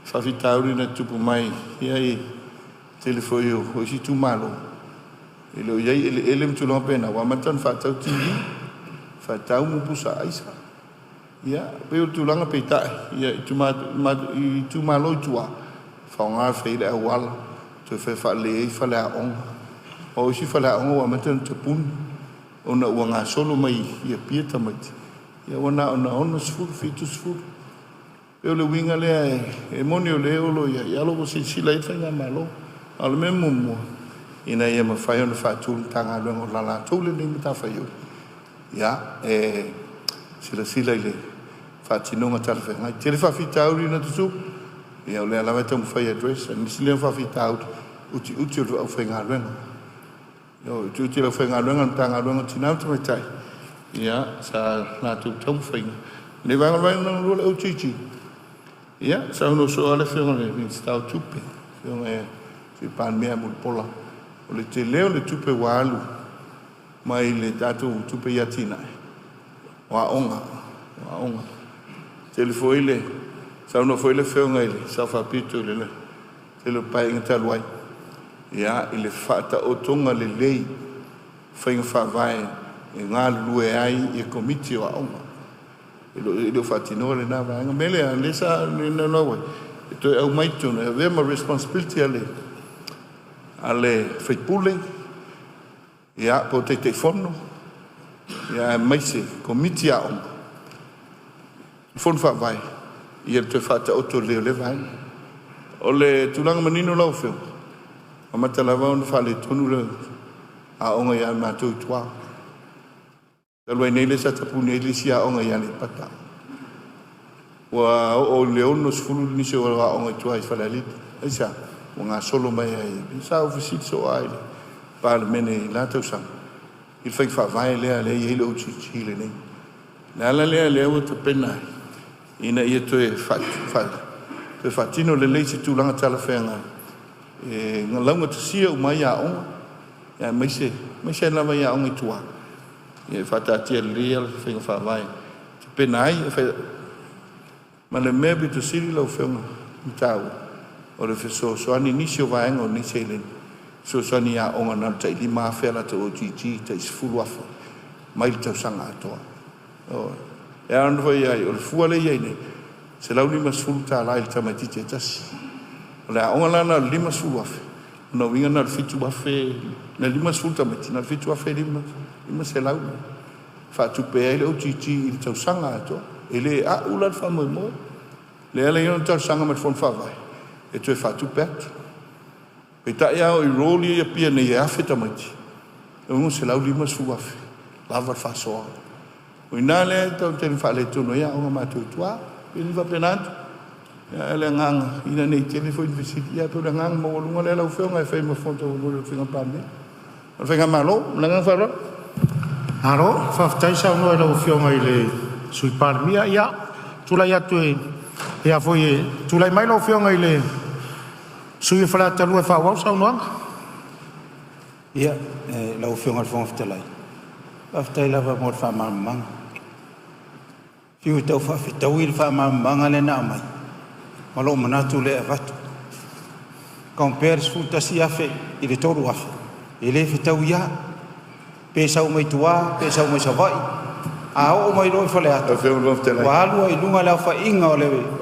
faafitauli na tutupu mai ia i tele foi o isi itumalo, e le o i ai eleele ma tulaga faapena, ua amata ona faatau TV, faatau pusa aisa. Ia, pei o le tulaga peitai, ia i itumalo i tua, faaaoga e fai ai le auala, toe fai faalelei ai faleaoga. O isi faleaoga ua amata ona tapuni ona ua gasolo mai i Apia tamaiti, ia ua na o le 60, 70. E pei o le uiga lea e moni o lea o lo o i ai, ae o lo o ua silasila i ai le Faigamalo. A o le mea muamua, ina ia mafai ona faatu le Matagaluega o la latou lenei matafaioi, ia, e silasila i le faatinoga talafeagai. Tele faafitauli na tutupu, ia o lea lava e taumafai e address. O nisi lea o faafitauli, utiuti o le aufaigaluega. O le utiuti o le aufaigaluega a le Matagaluega o Tina ma Tamaitai, ia, sa latou taumafaiga. O le vaega lona lua o le OGG, ia, saunoa soo lava le Afioga i le Minisita o Tupe, le Afioga i le Sui Palemia Mulipola, o le tele o le tupe ua alu mai le tatou tupe i atinae, o aoga, o aoga. Tele foi le saunoa foi le Afioga i le Sao Faapito i le tele o Paeaiga talu ai, ia, i le faataotoga lelei faiga faavae e galulue ai i Komiti o Aoga. E le o faatinoa lena vaega. O le mea lea, lea sa naunau ai, e toe aumai i totonu, e avea ma responsibility a le sui usufono, Ia, po o Taitaifono, ia aemaise Komiti Aoga, Fono Faavae, ia le toe faataoto lelei o lea vaega. O le tulaga manino lau Afioga, amata lava ona faaletonu le aoga ia matou i tua. Talu ai nei lea sa tapuni ai le isi aoga i Aleipata. Ua oo i le 60 nisi o aoga i tua i Falealili. Aisea? Ua gasolo mai ai. Sa ou fesili soo lava i le Palemene i la tausaga i le faiga faavae lea e i ai le OGG lenei. O le ala lea lea ua tapena ai ina ia toe faatino lelei se tulaga talafeagai e laugatasia uma ai aoga, aemaise aemaise lava i aoga i tua, ia faataatia lelei le faiga faavae e tapena ai. Ma le mea pito sili lau Afioga ona taua, o le fesoasoani i nisi o vaega o nei seleni, fesoasoani i aoga na o le tai $5,000 a latou OGG, tai $10,000 mai le tausaga atoa. E ao ona fai ai, o le fua lea e i ai nei, $150 i le tamaitiiti e tasi. O le aoga la na o le $50,000, lona uiga na o le $7,000, na 50 tamaiti, na o le $7,500 faatupe ai le OGG i le tausaga atoa. E le a'u la le faamoemoe. Lea la e i ai ona talosaga mai le Fono Faavae e toe faatupe atu. Peitai a oo i roll ia i Apia nei e 1,000 tamaiti, e $650,000 lava le faasoa. O i ina lea e taumafai e faaletonu ai aoga a matou i tua. E pei e faapena atu. Ae o le agaga, ina ne i tele foi ni fesili, ae pei o le agaga maualuga lea lau Afioga e fai ma fofoga taumolimoli o le Afioga i le Palemia. O le Faigamalo, ma le agaga faaaloalo. Malo faafetai saunoa i lau Afioga i le Sui Palemia. Ia, tulai atu e tulai mai lau Afioga i le sui usufono mo Faleata 2 e faaauau le saunoaga. Ia, lau Afioga i le Fofoga Fetalai, faafetai lava mo le faamalamalamaga. Fiu e tau faafetaui le faamalamalamaga lea na aumai ma lou manatu lea e avatu. Compare le $11,000 i le $3,000, e le fetaui lava. Pe sau mai tua pe sau mai Savaii, a oo mai loa i Lau Faleata, Afioga i le Fofoga Fetalai, ua alu ai i luga le aofaiga o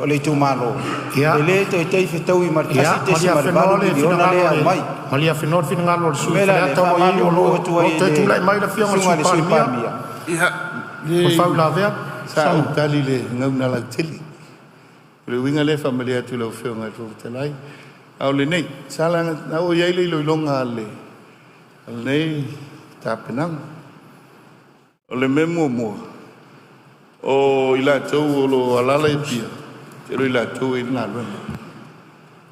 le itumalo, e le taitai fetaui ma le Ia, malie afenoa $1.8 le miliona finagalo lea e o le aumai. malie afenoa le finagalo o le O le sui usufono mea la lea, mo Faleata o lo faamalulu o atu ai i toe le tulai mai le Afioga i le susuga Sui i le Sui Palemia Palemia, ia, mo le leai, faauilavea. sa ou tali i le gauna lautele. O le uiga lea e faamalie atu i lau Afioga i le Fofoga Fetalai. A o lenei, sa laga, na oo i ai le iloiloga a lenei tapenaga. O le mea muamua, o i latou o lo o alaala i Apia, tele o i latou e i ai le galuega,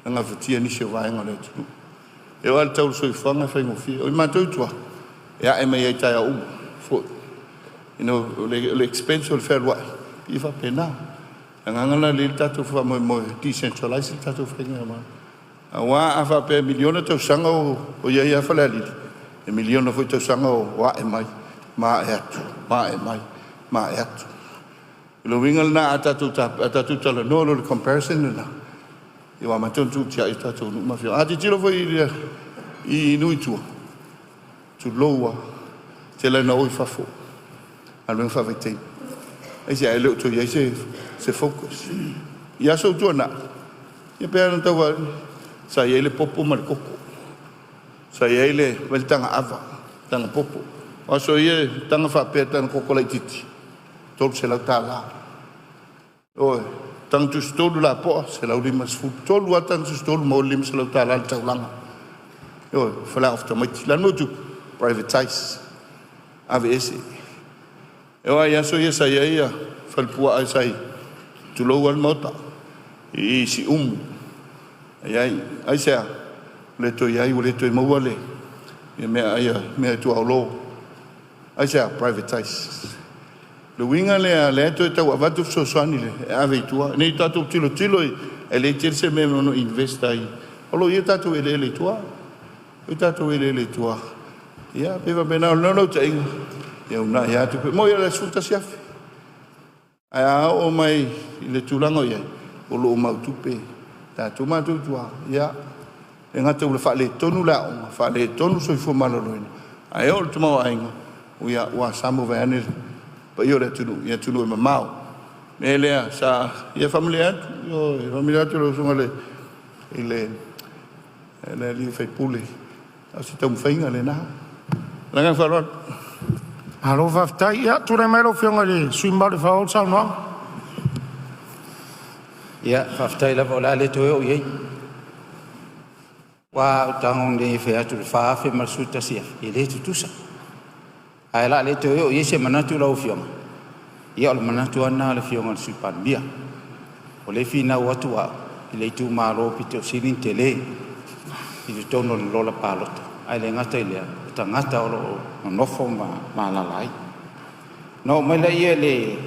e gafatia nisi o vaega o le atunuu. E oo lava i le tau o le soifuaga e faigofie. O i matou i tua, e ae mai lava i taeao uma foi. O le expense o le fealuai, e faapena. O le agaga lena o lea e i ai le tatou faamoemoe e decentralize le tatou faigamalo. Aua a faapea e miliona tausaga o i ai lava Falealili, e miliona foi tausaga o a'e mai ma a'e atu, ma a'e mai ma a'e atu. O le uiga lena, a tatou talanoa loa i le comparison lena, ua amata ona tuutiai a tatou nuu ma afioaga. A tilotilo foi i nuu i tua, tulou lava, tele ina o i fafo, galuega faavaitaimi. Aisea? E le o toe i ai se focus. I aso ua tuanai, ia pei ona tau fai atu, sa i ai le popo ma le koko, sa i ai le taga ava, taga popo. O aso ia e taga faapea, taga koko laitiiti, $300. Ioe, taga tusitolu lapoa, 150. Tolu lava taga tusitolu maua le $500 i le taulaga. Ioe, faleaoga o tamaiti. O le a le mea ua tupu? Privatize, aveese. E oo lava i aso ia sa i ai falepuaa sa i, tulou lava le Maota, i Siumu. E i ai, aisea? Ua le toe i ai, ua le toe maua le meaai a meaituaolo. Aisea? Privatize. Le uiga lea, lea e toe tau avatu fesoasoani e ave i tua. Ne i tatou tilotilo e leai tele se mea e ono invest ai. O lo o i ai tatou eleele i tua. O tatou eleele i tua. Ia, pe faapena, o le naunautaiga, ia uunai atu. Mo le 11,000. Ae a oo mai i le tulaga o i ai, o lo o mau tupe tatou matou i tua. Ia, e gata ua faaletonu le aoga, faaletonu le soifua maloloina, ae oo i le tamaoaiga, ia ua samo vaeane le paia o le atunuu i atunuu e mamao. O le mea lea sa ia faamalie atu, ioe, faamalie atu i lau Susuga i le sui usufono, o se taumafaiga lena. Le agaga faaaloalo. Malo faafetai. Ia, tulai mai lau Afioga i le sui usufono mamalu e faaauau le saunoaga. Ia, faafetai lava o le a le toe oo i ai. Aua a ou tago nei e fai atu i le $4,000 ma le $11,000, e le tutusa. Ae o le a le toe oo i ai se manatu lau Afioga, ia o le manatu lava lena o le Afioga i le Sui Palemia. O lea e finau atu au i le itumalo pito sili ona tele i totonu o le lola palota, ae le gata i lea o tagata o lo o nonofo ma alaala ai. Ona oo mai lea i le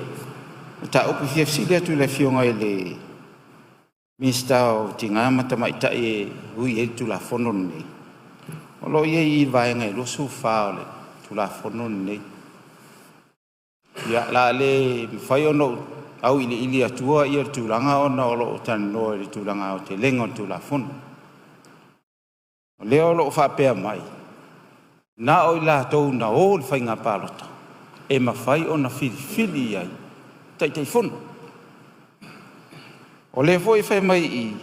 mataupu e fia fesili atu i le Afioga i le Minisita o Tina ma Tamaitai e ui i ai le Tulafono lenei. O lo o i ai i i le Vaega 24 o le Tulafono lenei. Ia, o le a le mafai ona ou auiliili atua le tulaga ona o lo o talanoa i le tulaga aotelega o le Tulafono. O lea o lo o faapea mai, na o i latou na o i le faiga palota e mafai ona filifili i ai Taitaifono. O lea foi e fai mai i i,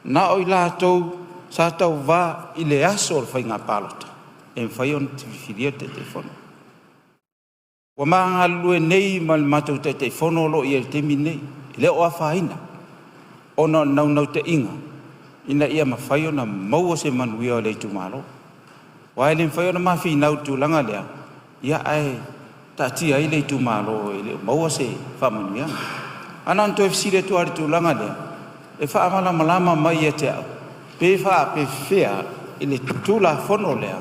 na o i latou sa tauva i le aso o le faiga palota e mafai ona filifilia le Taitaifono. Ua ma galulue nei ma le matou Taitaifono o lo o i ai i le taimi lenei, e le o afaina ona o le naunautaiga ina ia mafai ona maua se manuia o le itumalo. Aua e le mafai ona ma finau i le tulaga lea, ia ae taatia ai le itumalo e le o maua se faamanuiaga. Ae na ona toe fesili atu lava i le tulaga lea, e faamalamalama mai ia te au, pe faapefea i le Tulafono lea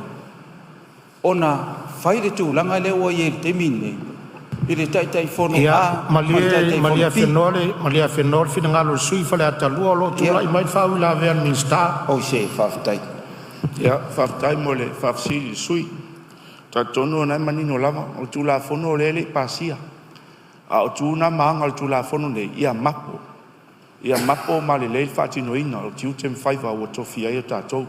ona fai le tulaga lea ua i ai i le taimi lenei i le Taitaifono Ia A ma le malie Taitaifono B. malie afenoa le finagalo o le sui usufono mo Faleata 2 o lo o tulai mai le faauilavea a le Minisita. Oh se faafetai. Ia, faafetai mo le faafesili i le sui usufono. E talitonu o lena e manino lava, o le Tulafono lea e le i pasia, a o tu na ma aga o le Tulafono lenei, ia mapo, ia mapo ma lelei le faatinoina o tiute ma faiva ua tofia ai e tatou.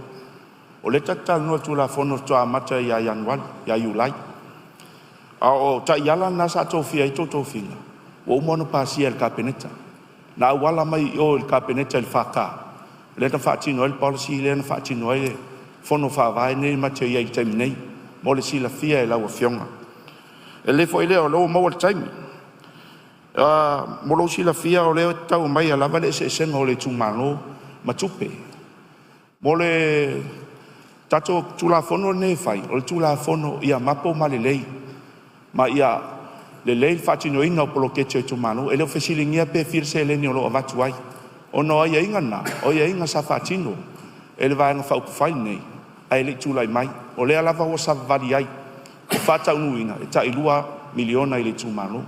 O lea tatou te talanoa i le Tulafono faatoa amata ia Ianuari, ia Iulai. A o taiala na sa tofia ai tou tofiga, ua uma ona pasia e le Kapeneta. Na auala mai i o i le Kapeneta i le FK lea na faatino ai le policy lea na faatino ai le Fono Faavae lenei matou te i ai i le taimi nei, mo le silafia e lau Afioga. E lelei foi lea o lea ua maua le taimi. Mo lou silafia o lea e tau aumaia lava le eseesega o le itumalo ma tupe. Mo le tatou Tulafono lenei e fai, o le Tulafono ia mapo ma lelei, ma ia lelei le faatinoina o poloketi a itumalo. E le o fesiligia pe fia le seleni o lo o avatu ai, ona o aiaiga na, o aiaiga sa faatino e le Vaega Faaupufai lenei ae le i tulai mai. O lea lava ua savavali ai e faataunuuina le tai $2 miliona i le itumalo.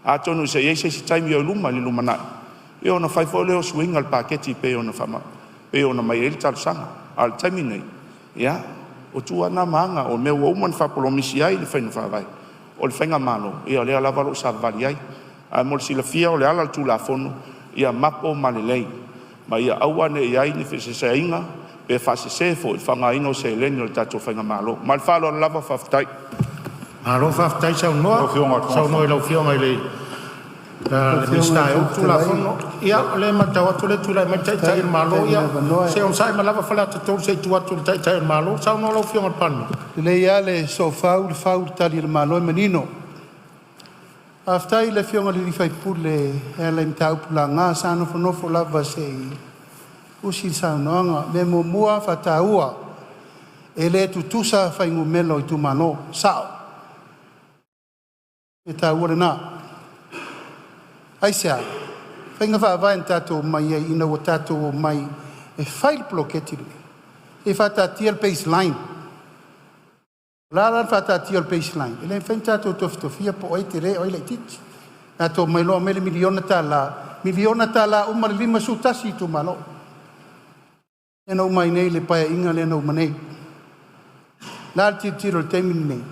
Atonu se i i ai se isi taimi o i luma i le lumanai, ia ona fai foi lea o suiga o le paketi e pei ona aumai ai le talosaga. A o le taimi lenei, ia, o tu lava na ma aga o mea ua uma ona faapolomisi ai le faiga faavae o le faigamalo, ia o lea lava o lo o savavali ai. Ae mo le silafia o le ala o le Tulafono, ia mapo ma lelei, ma ia aua ne i i ai ni feeseeseaiga pe faasese foi le faaaogaina o seleni a le tatou faigamalo. Ma le faaaloalo lava, faafetai. Malo faafetai saunoa, Lau Afioga i le Fofoga saunoa i lau Afioga i le Lau Afioga Minisita i le e ou Fofoga le Fetalai, Tulafono. Ia, o lea e matau atu o lea e tulai mai le Taitai faafetai o le Malo. mo le Ia, avanoa. se i onosai mai lava Faleata 3 se i tuu atu i le Taitai o le Malo. Saunoa lau Afioga i le Palemia. Lelei lava le soofau, le fau le tali a le Malo e manino. Faafetai i le Afioga i le sui usufono e ala i mataupu laga. Sa nofonofo lava se i usi le saunoaga. O le mea muamua faataua, e le tutusa fuainumera o itumalo, sao. E taua lena. Aisea? Faiga faavae na tatou omai ai ina ua tatou omai e fai le poloketi lenei, e faataatia le baseline. O le a la le faataatia o le baseline? E le mafai ona tatou tofitofia po o ai e tele o ai e laitiiti. Tatou omai loa aumai le miliona tala, miliona tala uma le 51 itumalo. Lea na uma ai nei le Paeaiga lea na uma nei. O le a le tilotilo i le taimi lenei?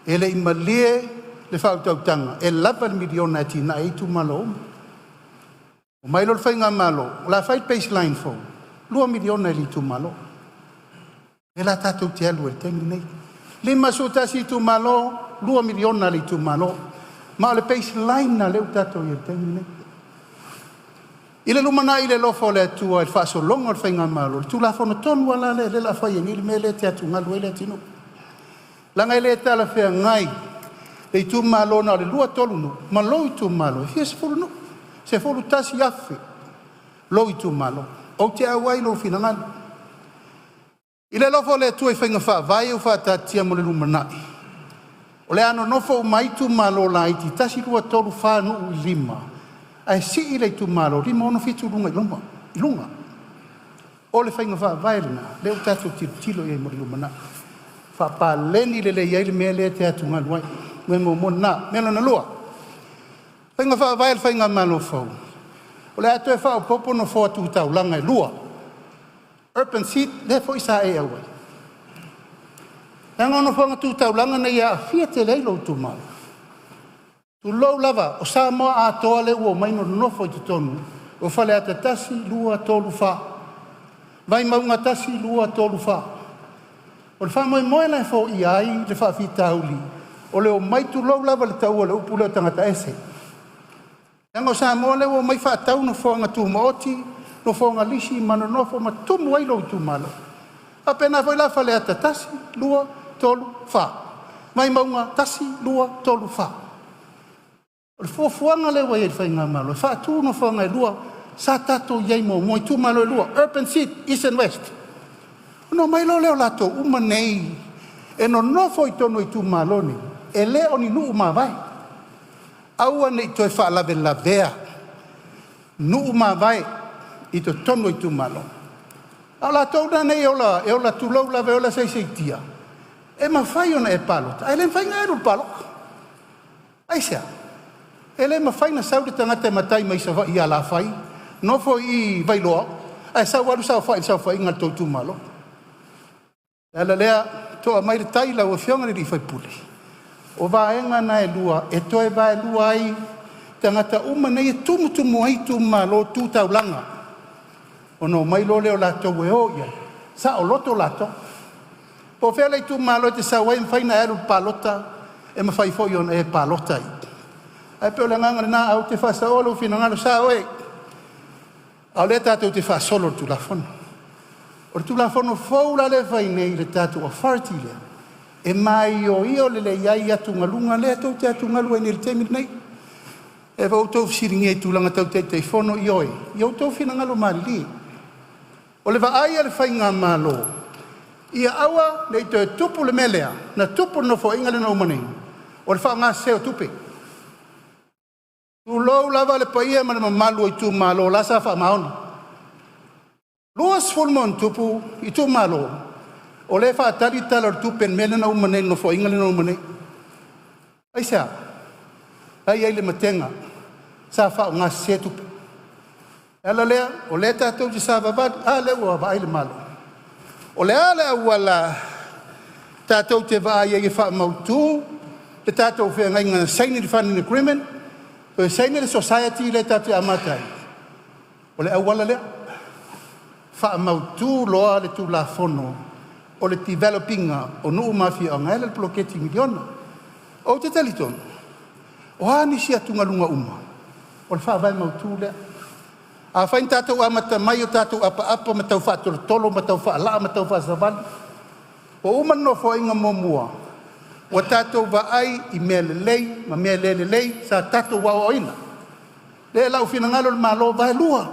E le i malie le faautautaga e lava le miliona e atinae ai itumalo uma. Omai loa le faigamalo o le a fai le baseline fou, 2 miliona i le itumalo. Lea la tatou te alu ai i le taimi lenei. 51 itumalo, 2 miliona le itumalo. Ma o le baseline lena lea ua tatou i ai i le taimi lenei. I le lumanai i le alofa o le Atua i le faasologa o le faigamalo, o le Tulafono tonu lava la lea o lea o le a fai ai nei le mea lea e te atugalu ai le atunuu. Leaga e le talafeagai le itumalo na o le 2, 3 nuu ma lou itumalo e fia sefulu nuu, 11,000 lou itumalo. Ou te auai i lou finagalo. I le alofa o le Atua i faiga faavae ua faataatitia mo le lumanai, o le a nonofo uma ai itumalo laiti 1, 2, 3, 4 nuu i lima, ae sii le itumalo 5, 6, 7 i luga i luga. O le faiga faavae lena lea ua tatou tilotilo i ai mo le lumanai, faapaleni lelei ai le mea lea e te atugalu ai. Mea muamua lena. Mea lona lua, faiga faavae a le faigamalo fou, o le a toe faaopoopo nofoa tu taulaga e 2, urban seat lea foi sa e auai. Leaga o nofoaga tu taulaga nei e aafia tele ai lou itumalo. Tulou lava, o Samoa atoa lea ua omai nonofo i totonu o Faleata 1, 2, 3, 4, Vaimauga 1, 2, 3, 4. O le faamoemoe la e foia ai le faafitauli o le omai, tulou lava le taua o le upu lea, o tagata ese. Leaga o Samoa lea ua omai faatau nofoaga tumaoti, nofoaga lisi ma nonofo ma tumu ai lou itumalo. E faapena foi la Faleata 1, 2, 3, 4, Vaimauga 1, 2, 3, 4. O le fuafuaga lea ua i ai e le faigamalo e faatu nofoaga e lua sa tatou i ai muamua i itumalo e lua, urban seat east and west. Ona omai loa lea o latou uma nei e nonofo i totonu o itumalo nei, e le o ni nuu mavae. Aua nei toe faalavelavea nuu mavae i totonu o itumalo. A o latou la nei e ola e ola, tulou lava, e ola saisaitia, e mafai ona e palota ae le mafai ona e alu i le palota. Aisea? E le mafai ona sau le tagata e matai mai Savaii i Salafai, nofo i Vailoa ae sau alu saofai i le saofaiga a le tou itumalo. O le ala lea, toa mai le tai lau afioga i le sui usufono, o vaega na e lua e toe vaelua ai tagata uma nei e tumutumu ai itumalo tu taulaga, ona omai loa lea o latou e o i ai, saoloto latou. Po o fea le itumalo e te sau ai e mafai ona e alu i le palota, e mafai foi ona e palota. Ae pei o le agaga lena, ae ou te faasaoa lou finagalo, e sao oe, a o lea tatou te faasolo i le Tulafono. O le Tulafono fou la lea e fai nei i le tatou authority lea, e maioio lelei ai atugaluga lea tou te atugalu ai nei i le taimi lenei. E ua outou fesiligia i tulaga tau Taitaifono, ioe, ia outou finagalo malilie. O le vaai a le faigamalo, ia aua nei toe tupu le mea lea na tupu i le Nofoaiga lea na uma nei, o le faaaogasese o tupe. Tulou lava le paia ma le mamalu o itumalo o la sa faamaoni, 20+ itumalo o lea e faatali le Tala o le Tupe i le mea lea na uma nei i le Nofoaiga lea na uma nei. Aisea? La e i ai le matega sa faaaogasese tupe. O le ala lea o lea tatou te savavali, a lea ua vaai le Malo. O le a le auala tatou te vaai ai e faamautu le tatou feagaiga na saini i le funding agreement, toe saini le society lea tatou te amata ai? O le auala lea, faamautu loa le Tulafono o le develop ina o nuu ma afioaga e ala i le poloketi miliona. Ou te talitonu, o a nisi atugaluga uma, o le faavae mautu lea. Afai na tatou amata mai o tatou apaapa ma tau faatolotolo ma tau faalaa ma tau faasavali, ua uma le Nofoaiga muamua ua tatou vaai i mea lelei ma mea le lelei sa tatou aoaoina. Lea la ua finagalo le Malo, vaelua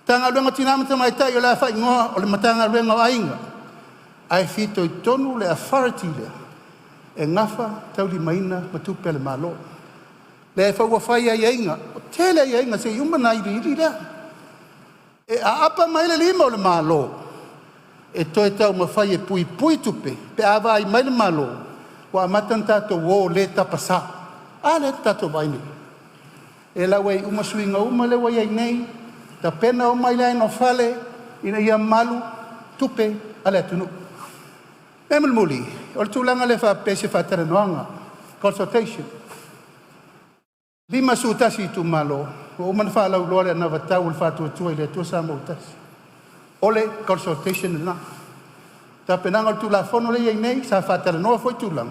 Matagaluega o Tina ma Tamaitai o le a faaigoa o le Matagaluega o Aiga, ae fitoitonu le authority lea e nafa ma taulimaina ma tupe a le Malo. Lea foi ua fai aiaiga, ua tele aiaiga sei uma ona auiliili lea. E aapa mai le lima o le Malo e toe taumafai e puipui tupe pe a vaai mai le Malo ua amata ona tatou o le tapasa. A lea ua tatou vaai nei? E lau ai uma suiga uma lea ua i ai nei, tapena uma i le aega o fale ina ia malu tupe a le atunuu. Mea mulimuli, o le tulaga lea faapea i se faatalanoaga, consultation. 51 itumalo ua uma ona faalauiloa le anavatau a le Faatuatua i le Atua Samoa ua Tasi. O le consultation lena. Tapenaga o le Tulafono lea e i ai nei sa faatalanoa foi tulaga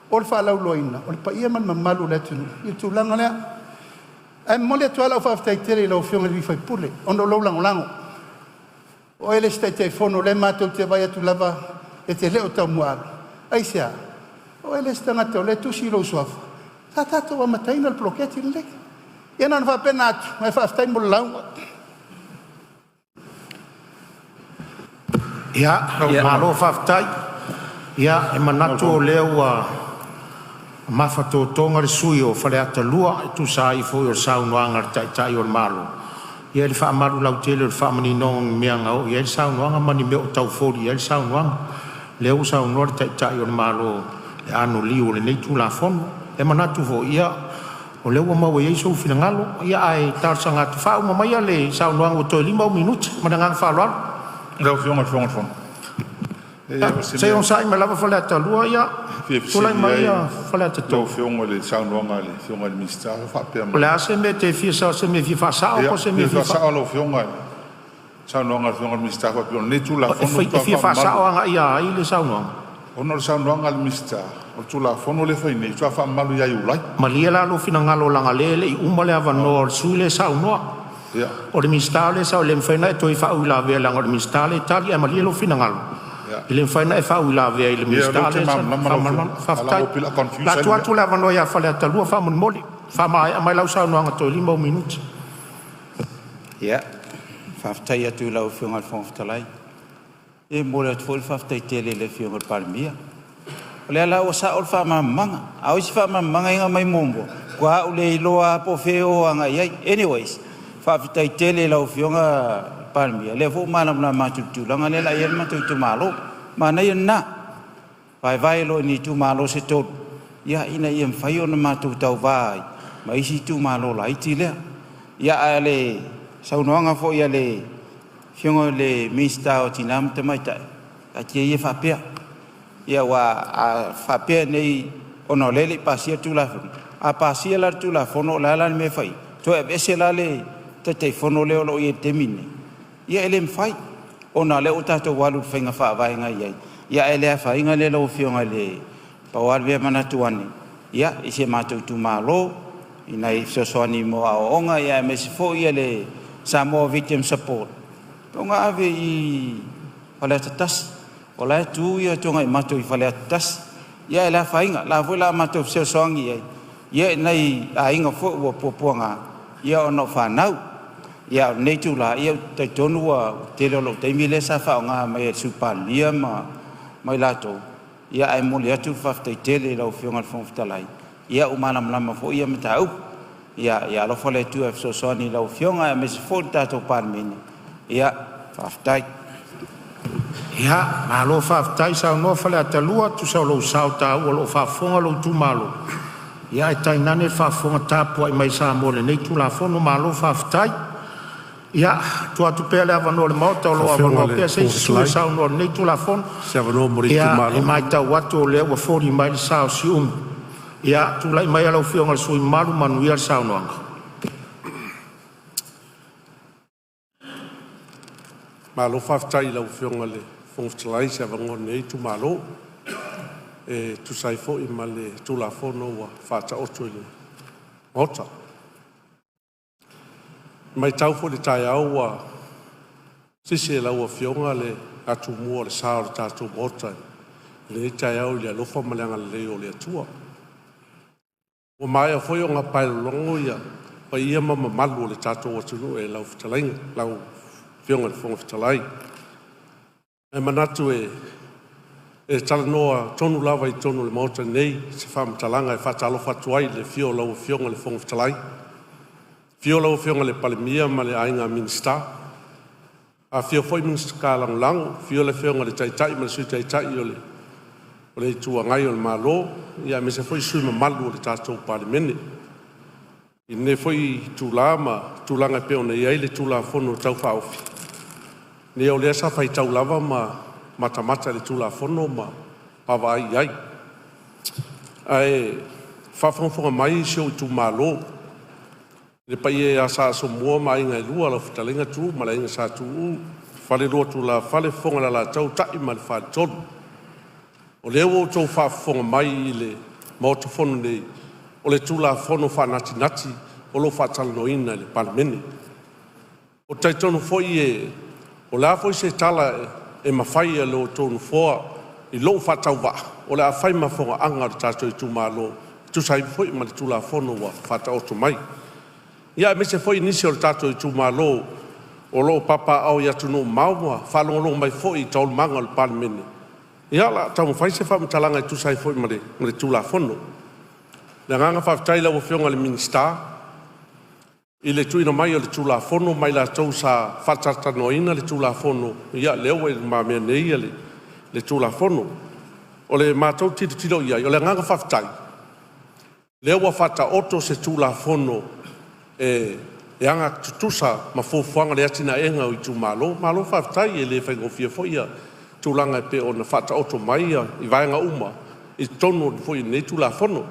o le faalauiloaina o le paia ma le mamalu o le atunuu i le tulaga lea. Ae momoli atu lava lau faafetai tele i lau Afioga i le sui usufono ona o lou lagolago. O oe le isi Taitaifono o lea matou te vaai atu lava e te le o taumuaava, Aisea? O oe le isi tagata o lea e tusi lou suafa, sa tatou amataina le poloketi lenei. Ia na ona faapena atu, ae faafetai mo le lauga. Ia, malo faafetai. Ia e manatu o lea ua mafatotoga le sui usufono o Faleata 2 e tusa ai foi o le saunoaga a le Taitai o le Malo i le faamalu lautele o le faamaninoga o ni mea na oo i ai le saunoaga ma ni mea o tau foli i ai le saunoaga. O lea ua saunoa le Taitai o le Malo i le anoliu o lenei Tulafono. E manatu foi ia o lea ua maua i ai sou finagalo, ae talosaga atu, faauma maia le saunoaga ua toe 5 ou minute. Ma le agaga faaaloalo. Lau Afioga i le Fofoga Fetalai, leai o se Se i mea onosai mai lava Faleata 2, ia e fia tulai fesili mai ai Faleata lau 3. Afioga i le saunoaga a le Afioga i le Minisita o faapea O le mai, a se mea e te fia sao, o se mea e fia faasao ia, po o se mea fia e fia faasao lau Afioga i le saunoaga a le Afioga i le Minisita faapea o lenei E Tulafono e faatoa fia faamamalu faasao agai ia ai le saunoaga? ona o le saunoaga a le Minisita, o le Tulafono lea e fai nei faatoa faamamalu ia Iulai. Malie la lou finagalo leaga o lea e le i uma le avanoa o le sui usufono lea e saunoa. Ia, O le Minisita lea e saunoa, e le mafai ona e toe faauilavea leaga o le Minisita lea e tali. Ae malie lou finagalo, ia, e le mafai ona e faauilavea i le ia o lea Minisita ou te lea e saunoa. malamalama lau Faamalamalama. Afioga, ae leaga Faafetai. ua pei o le a O le confuse a ai le tuu mea. atu le avanoa ia Faleata 2 faamolemole. Faamaea mai lau saunoaga toe 5 ou minute. Ia, faafetai atu i lau Afioga i le Fofoga Fetalai. E momoli atu foi le faafetai tele i le Afioga i le Palemia. O lea la ua sao le faamalamalamaga, a o isi faamalamalamaga ia na aumai muamua, faatoa ou le iloa lava po o fea e o agai i ai. Anyways, faafetai tele i lau Afioga i le Palemia, o lea foi ua malamalama atu i le tulaga lea o le a i ai le matou itumalo. Manaia lena, vaevae loa i itumalo se tolu, ia ina ia mafai ona matou tauva ai ma isi itumalo laiti lea. Ia, a o le saunoaga foi a le Afioga i le Minisita o Tina ma Tamaitai, taatia ia faapea. Ia aua a faapea nei ona o lea e le i pasia le Tulafono, a pasia la le Tulafono o le a la le mea e fai ai? Toe aveese la le Taitaifono lea o lo o i ai i le taimi lenei? Ia e le mafai, ona o lea ua tatou alu i le faiga faavae na i ai, ae le afaina lea lau Afioga. Pau lava le mea e manatu ane i si o matou itumalo i nai fesoasoani mo aoaoga aemaise foi le Samoa Victim Support ona ave i Faleata 1, o la e tu Tuanaimato i Faleata 1. Ia ae le afaina, o la foi o le a matou fesoasoani i ai i nai aiga foi ua puapuaga ona o fanau. A o lenei itula, ou te talitonu ua tele o lou taimi lea sa faaaoga mai e le Sui Palemia ma i latou, ae momoli atu le faafetai tele i lau Afioga i le Fofoga Fetalai, ua malamalama foi ia mataupu. Ia alofa le Atua e fesoasoani i lau Afioga aemaise foi le tatou Palemene. Faafetai. Ia, malo faafetai saunoa Faleata 2 e tusa o lou sao taua o lo o faafofoga lou itumalo, ae tainane le faafofoga tapuai mai a Samoa i lenei Tulafono. Malo faafetai. Ia, tuu atu pea le avanoa o le Maota o lo Lau o Afioga avanoa i le pea se Fofoga isi sui usufono e Fetalai, saunoa i lenei Tulafono. o se avanoa mo le Ia, e itumalo. matau atu o lea ua foli mai le sa o Siumu. Ia, tulai maia lau Afioga i le sui usufono mamalu, manuia le saunoaga. Malo faafetai i lau Afioga i le Fofoga Fetalai i se avanoa o lenei itumalo e tusa ai foi ma le Tulafono ua faataoto i le Maota. E matau foi i le taeao ua sisi e lau Afioga le atumua o le sa o le tatou Maota i lenei taeao i le alofa ma le agalelei o le Atua. Ua maea foi ona paelologo ia paia ma mamalu o le tatou atunuu e lau fetalaiga, lau Afioga i le Fofoga Fetalai. Ae manatu e talanoa tonu lava i totonu o le Maota nei se faamatalaga e faatalofa atu ai i le afio o lau Afioga i le Fofoga Fetalai, afio lau Afioga i le Palemia ma le Aiga Minisita, afifio foi Minisita Lagolago, afio le Afioga i le Taitai ma le Sui Taitai o le Itu Agai o le Malo, aemaise foi sui usufono mamalu o le tatou Palemene. I lenei foi itula ma tulaga e pei ona i ai le Tulafono Tau Faaofi, ia o lea sa faitau lava ma matamata i le Tulafono ma vaavaai i ai. Ae faafogafoga mai si ou itumalo, le paia ia Sa Asomua ma Aiga e Lua, lau Fetalaiga Tuuu ma le Aiga Sa Tuuu, Falelua o Tulafale, Fofoga o le Alataua, Tai ma le Faletolu. O lea ua outou faafofoga mai i le Maota Fono nei, o le Tulafono Faanatinati o lo o faatalanoaina e le Palemene. Ou te talitonu foi o le a foi se tala e mafai e lo outou Nofoa i lou faatauvaa, o le a fai ma fogaaga a le tatou itumalo e tusa ai foi ma le Tulafono ua faataoto mai. Ia aemaise foi nisi o le tatou itumalo o lo o papaaao i atunuu mamao ma faalogologo mai foi i taualumaga o le Palemene. Ia o le a taumafai se faamatalaga e tusa ai foi ma le Tulafono. O le agaga faafetai i lau Afioga i le Minisita i le tuuina mai o le Tulafono ma i latou sa faatalatalanoaina le Tulafono, ia lea ua i lumamea nei le Tulafono. O le matou tilotilo i ai, o le agaga faafetai, lea ua faataoto se Tulafono e agatutusa ma fuafuaga o le atinaeina o itumalo. Malo faafetai, e le faigofie foi ia tulaga e pei ona faataoto mai i vaega uma i totonu foi o lenei Tulafono.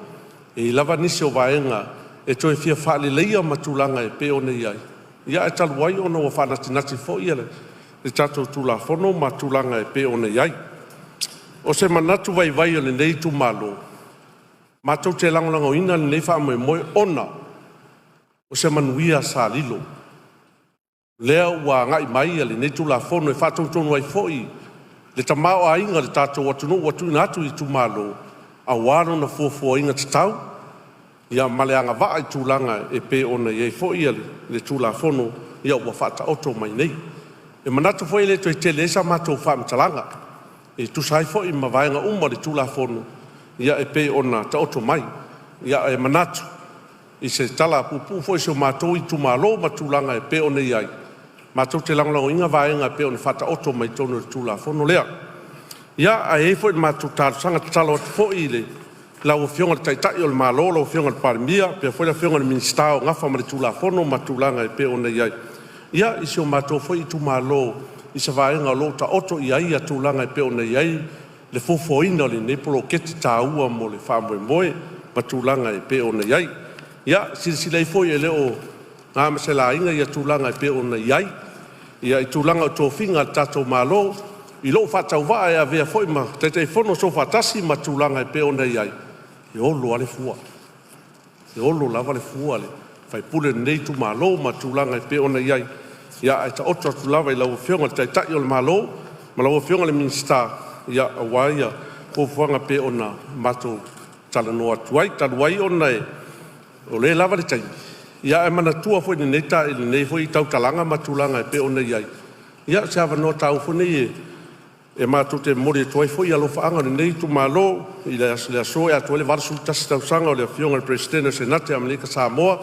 E i ai lava nisi o vaega e toe fia faaleleia ma tulaga e pei ona i ai, ae talu ai ona ua faanatinati foi le tatou Tulafono ma tulaga e pei ona i ai. O se manatu vaivai o lenei itumalo, matou te lagolagoina lenei faamoemoe ona o se manuia sa lilo, lea ua agai mai lenei Tulafono e faatonutonu ai foi le tamaoaiga o le tatou atunuu ua tuuina atu i itumalo aua lona fuafuaina tatau ma le agavaa i tulaga e pei ona i ai foi le Tulafono ua faataoto mai nei. E manatu foi e le toe tele ai sa matou faamatalaga e tusa ai foi ma vaega uma o le Tulafono e pei ona taoto mai. Ae manatu i se tala puupuu foi a si o matou itumalo ma tulaga e pei ona i ai, matou te lagolagoina vaega e pei ona faataoto mai totonu o le Tulafono lea. Ia, ae i ai foi le matou talosaga, tatalo atu foi i lau Afioga i le Taitai o le Malo lau Afioga i le Palemia faapea foi le Afioga i le Minisita o nafa ma le Tulafono ma tulaga e pei ona i ai i si o matou foi itumalo i se vaega o lo o taoto i ai tulaga e pei ona i ai le fuafuaina o lenei poloketi taua mo le faamoemoe ma tulaga e pei ona i ai. Ia silasila ifo e le o na ma se laina ia tulaga e pei ona i ai i tulaga o tofiga a le tatou Malo i lou faatauvaa e avea foi ma Taitaifono Soofaatasi ma tulaga e pei ona i ai, e olo lava le fua. E olo lava le fua a le sui usufono o lenei itumalo ma tulaga e pei ona i ai, ae taoto atu lava i lau Afioga i le Taitai o le Malo ma lau Afioga i le Minisita aua fuafuaga e pei ona matou talanoa atu ai. Talu ai ona o lea e lava le taimi, ae manatua foi i lenei foi tautalaga ma tulaga e pei ona i ai, ia o se avanoa taua foi lenei e matou te momoli atu ai foi alofaaga o lenei itumalo i le aso e atoa ai le 81 tausaga o le Afioga i le Peresetene o le Senate a Amerika Samoa,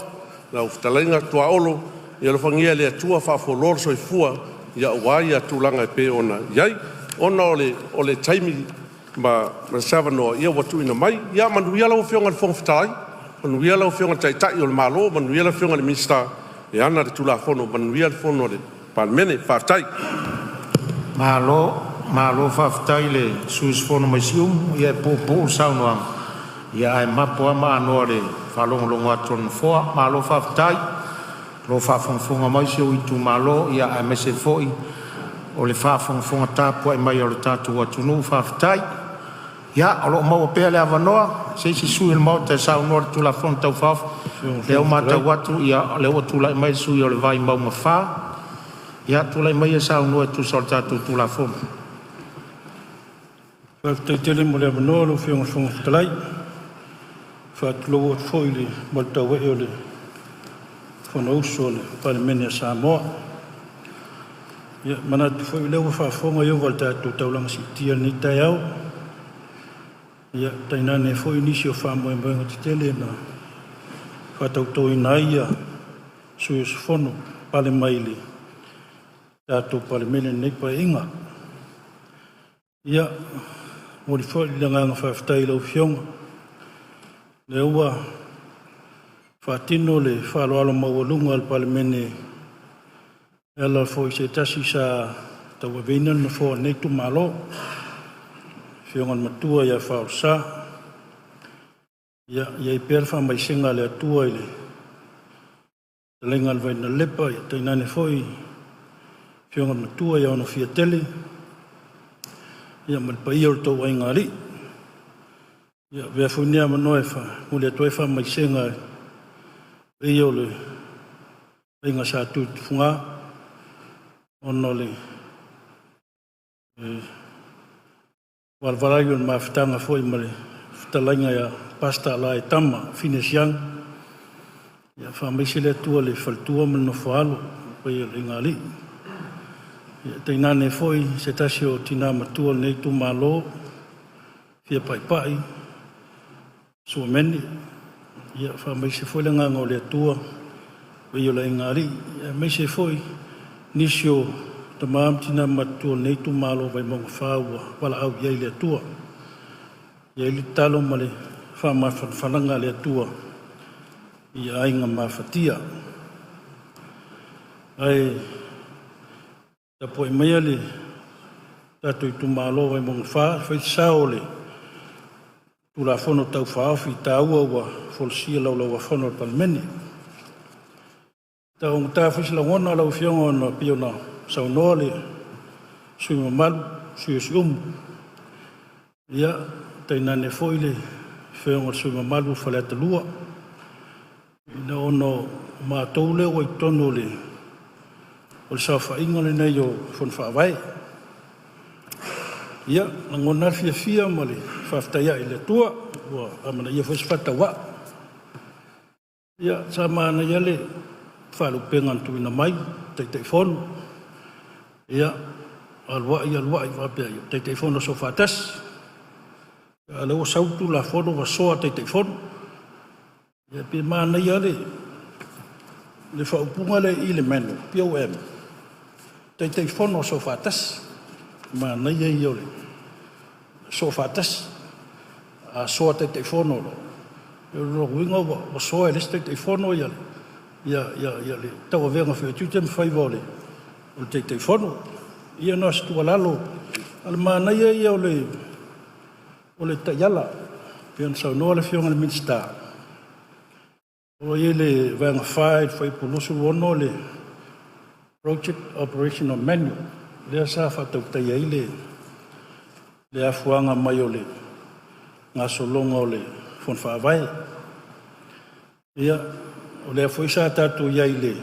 lau Fetalaiga Tuaolo. Ia alofagia e le Atua faafualoa le soifua aua tulaga e pei ona i ai. Ona o le taimi ma se avanoa ua tuuina mai, ia manuia lau Afioga i le Fofoga Fetalai, manuia lau Afioga i le Taitai o le Malo, manuia le Afioga i le Minisita e ana le Tulafono. Manuia le fono a le Palemene. Faafetai. Malo faafetai i le sui usufono mai Siumu, e puupuu le saunoaga ae mapo lava ma anoa i le faalogologo atu a le Nofoa. Malo faafetai o lo o faafogafoga mai si ou itumalo aemaise foi o le faafogafoga tapuai mai a lo tatou atunuu. Faafetai. Ia, o lo o maua pea le avanoa i se isi sui usufono o le Maota e saunoa i le Tulafono Tau Faaofi. O lea ua matau atu o lea ua tulai mai le sui usufono mo Vaimauga 4. Ia, tulai maia e saunoa e tusa o le tatou Tulafono. Faafetai tele mo le avanoa lau Afioga i le Fofoga Fetalai. E faatulou atu foi i le malu tauee o le Fonousu a le Palemene a Samoa. Ia, e manatu foi o lea ua faafofoga Ieova i le tatou taulaga siitia i lenei taeao, ia tainane foi nisi o faamoemoega tetele na faatautoina ai sui usufono pale mai le tatou Palemene i lenei Paeaiga. Ia, e momoli foi le agaga faafetai i lau Afioga, lea ua faatino le faaaloalo maualuga a le Palemene e ala foi i se tasi sa tauaveina le nofoa o lenei itumalo, le Afioga i le Matua ia Faaolesa. Ia i ai pea le faamaisega a le Atua i le fetalaiga a le Vainalepa, tainane foi le Afioga i le Matua ia Onofiatele ma le paia o le tou aigaalii. Ia avea foi lenei avanoa e momoli atu ai faamaisega i le paia o le Aiga Sa Tuitufuga ona o le valavalai o le mafutaga foi ma le fetalaiga ia Pastor Alaetama Fineas Young. Ia faamaise le Atua i le faletua ma le nofoaalo, le paia o le aigaalii. Ia tainane foi se tasi o tina matua o lenei itumalo, fia Paipai Suamene. Ia faamaise foi le agaga o le Atua i le paia o le aigaalii, aemaise foi nisi o tama ma tina matutua o lenei itumalo o Vaimauga 4 ua valaau i ai le Atua. E i ai le tatalo ma le faamafanafanaga a le Atua i aiga mafatia. Ae tapuai maia le tatou itumalo Vaimauga 4 e fai se sao o le Tulafono Tau Faaofi taua ua folasia i le Laulau-a-Fono a le Palemene. E taugata foi se lagona lau Afioga ona pei ona saunoa le sui usufono mamalu, le sui usufono o Siumu, ia, tainane foi le afioga i le sui usufono mamalu o Faleata 2, ina ona o matou lea ua i totonu o le saofaiga lenei o Fono Faavae. Ia, e lagona lava le fiafia ma le faafetai ae i le Atua ua amanaia foi se faatauvaa. Ia, sa manaia lava le faalupega na tuuina mai, Taitaifono, ia, alu ai alu ai faapea ai, Taitaifono Soofaatasi. A o lea ua sau le Tulafono ua soa Taitaifono. Ia pei e manaia lava le faaupuga lea i le manual, POM, Taitaifono Soofaatasi. Manaia ia o le Soofaatasi. A soa Taitaifono loa, o lona uiga ua soa e le isi Taitaifono le tauavega foi o tiute ma faiva o le Taitaifono. Ia na o se tuualalo, a o le manaia ia o le taiala, pei ona saunoa le Afioga i le Minisita, o lo o i ai le Vaega 4 i le Fuaiupu 26 le Project Operational Manual, lea sa faatautaia ai le afuaga mai o le gasologa o le Fono Faavae. Ia, o lea foi sa tatou i ai i le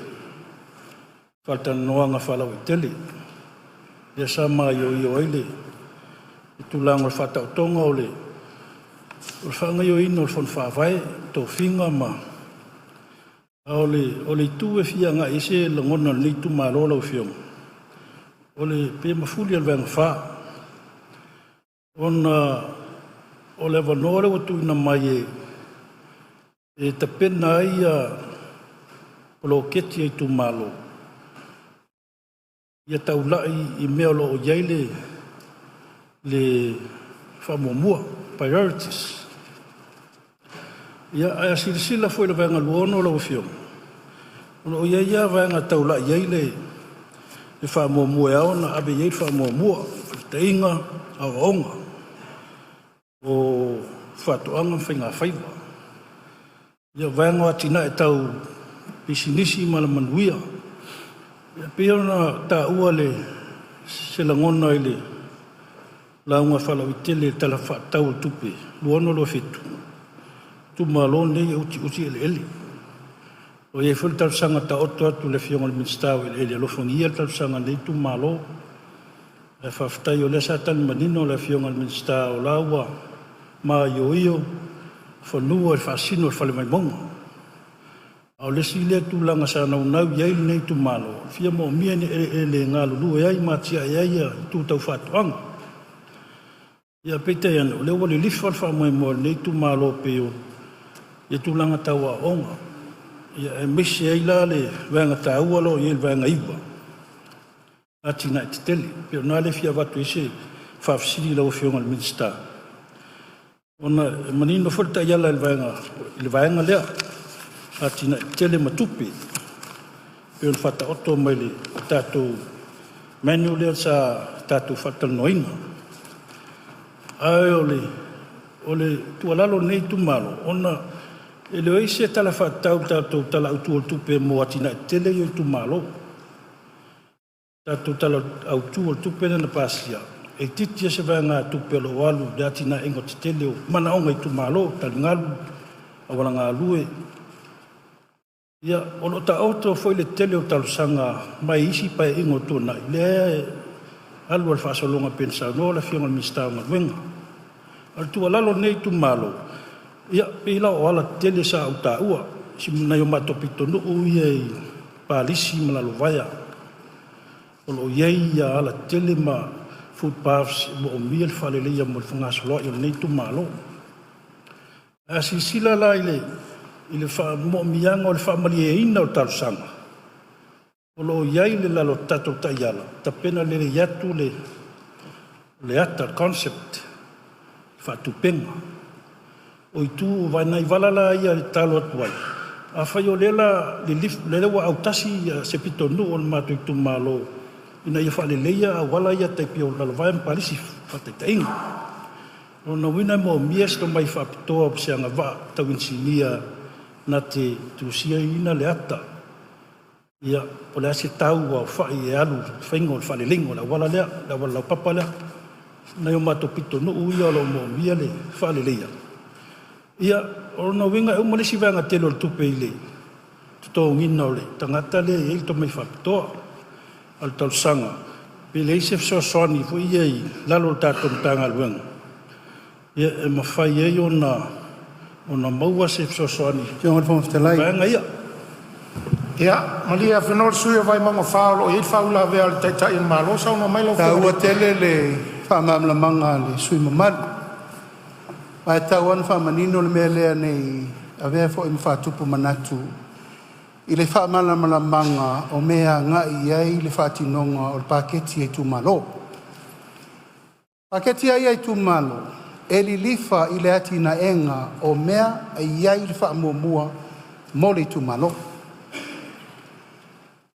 faatanoaga faalauaitele, lea sa maioio ai le tulaga o le faataotoga o le faagaoioiga o le Fono Faavae, tofiga ma... A o le itu e fia agai i ai se lagona o lenei itumalo lau Afioga, o le pei e mafuli lava i le Vaega 4, ona o le avanoa lea ua tuuina mai e tapena ai poloketi a itumalo, ia taulai i mea o lo o i ai le faamuamua, priorities. Ia, ae a silasila foi i le Vaega 26 lau Afioga, o lo o i ai lava vaega e taulai i ai le faamuamua e ao ona ave i ai le faamuamua, faitaitaiga, aoaoga, o faatoaga ma faigafaiva. Ia, o vaega o atinae tau pisinisi ma alamanuia. E pei ona taua se lagona i le lauga faalauaitele i le Tala Faatatau o le Tupe 2026/2027, itumalo lenei e utiuti eleele. O i ai foi le talosaga taoto atu i le Afioga i le Minisita o Eleele, alofagia le talosaga a lenei itumalo. Ae faafetai o lea sa tali manino le Afioga i le Minisita o la ua maioio fanua i le faasino i le Fale Vaimauga. A o le isi lea tulaga sa naunau i ai lenei itumalo, e fia moomia ni eleele e galulue ai ma atiae ai itu tau faatoaga. Ia peitai ane, o lea ua lilifa le faamoemoe o lenei itumalo pei o tulaga tau aoaoga, ia aemaise ai la le vaega taua lea o lo o i ai le Vaega 9, Atinae Tetele. E pei o i ina lea e fia avatu ai se faafesili i lau Afioga i le Minisita, ona e manino foi le taiala i le vaega lea, Atinae Tetele ma Tupe, pei ona faataoto mai i le tatou manual lea sa tatou faatalanoaina. Ae o le tuualalo a lenei itumalo, ona e leai se tala faatatau i le tatou Tala Autu o le Tupe mo atinae tetele ia o itumalo. Tatou Tala Autu o le Tupe lea na pasia, e itiiti lava se vaegatupe o lo o alu i le atinaeina tetele o manaoga o itumalo, taligalu, auala galue. Ia, o lo o taoto foi le tele o talosaga mai isi Paeaiga ua tuanai, lea alu lava i le faasologa pei ona saunoa le Afioga i le Minisita o Galuega. A o le tuualalo a lenei itumalo, ia pei la o aualatetele sa ou taua, si nai o matou pitonuu ia i Palisi ma Lalovaea, o lo o i ai alatetele ma footpaths e moomia le faaleleia mo le fegasoloai o lenei itumalo. A silasila la i le moomiaga o le faamalieina o le talosaga, o lo o i ai i lalo o tatou taiala, tapena lelei atu le ata concept faatupega. O itu o nai vala la ia e tatalo atu ai, afai o lea o le a lelei ua autasi se pitonuu o le matou itumalo ina ia faaleleia auala ia tai pei o Lalovaea ma Palisi faataitaiga. O lona uiga e moomia se tomai faapitoa o se agavaa tau inisinia na te tusiaina le ata, ia po o le a se tau aofai e alu i le faiga o le faaleleiga o le auala lea, le auala laupapa lea. Nai o matou pitonuu ia o lo o moomia le faaleleia. Ia o lona uiga e uma le isi vaega tele o le tupe i le totogiina o le tagata lea e i ai le tomai faapitoa. A o le talosaga pe leai se fesoasoani foi ia i lalo o le tatou Matagaluega e mafai ai ona maua se fesoasoani Afioga i le Fofoga i Fetalai. vaega ia. Ia malie Afenoa le sui usufono o Vaimauga 4 o lo o i ai le faauilavea a le Taitai o le Malo. Saunoa mai lau E Afioga taua i le tele le faamalamalamaga a le sui usufono mamalu, ma e tatau lava ona faamanino le mea lea ne i avea foi ma faatupu manatu i le faamalamalamaga o mea e agai i ai le faatinoga o le paketi a itumalo. O paketi lava ia a itumalo, e lilifa i le atinaeina o mea e i ai le faamuamua mo le itumalo.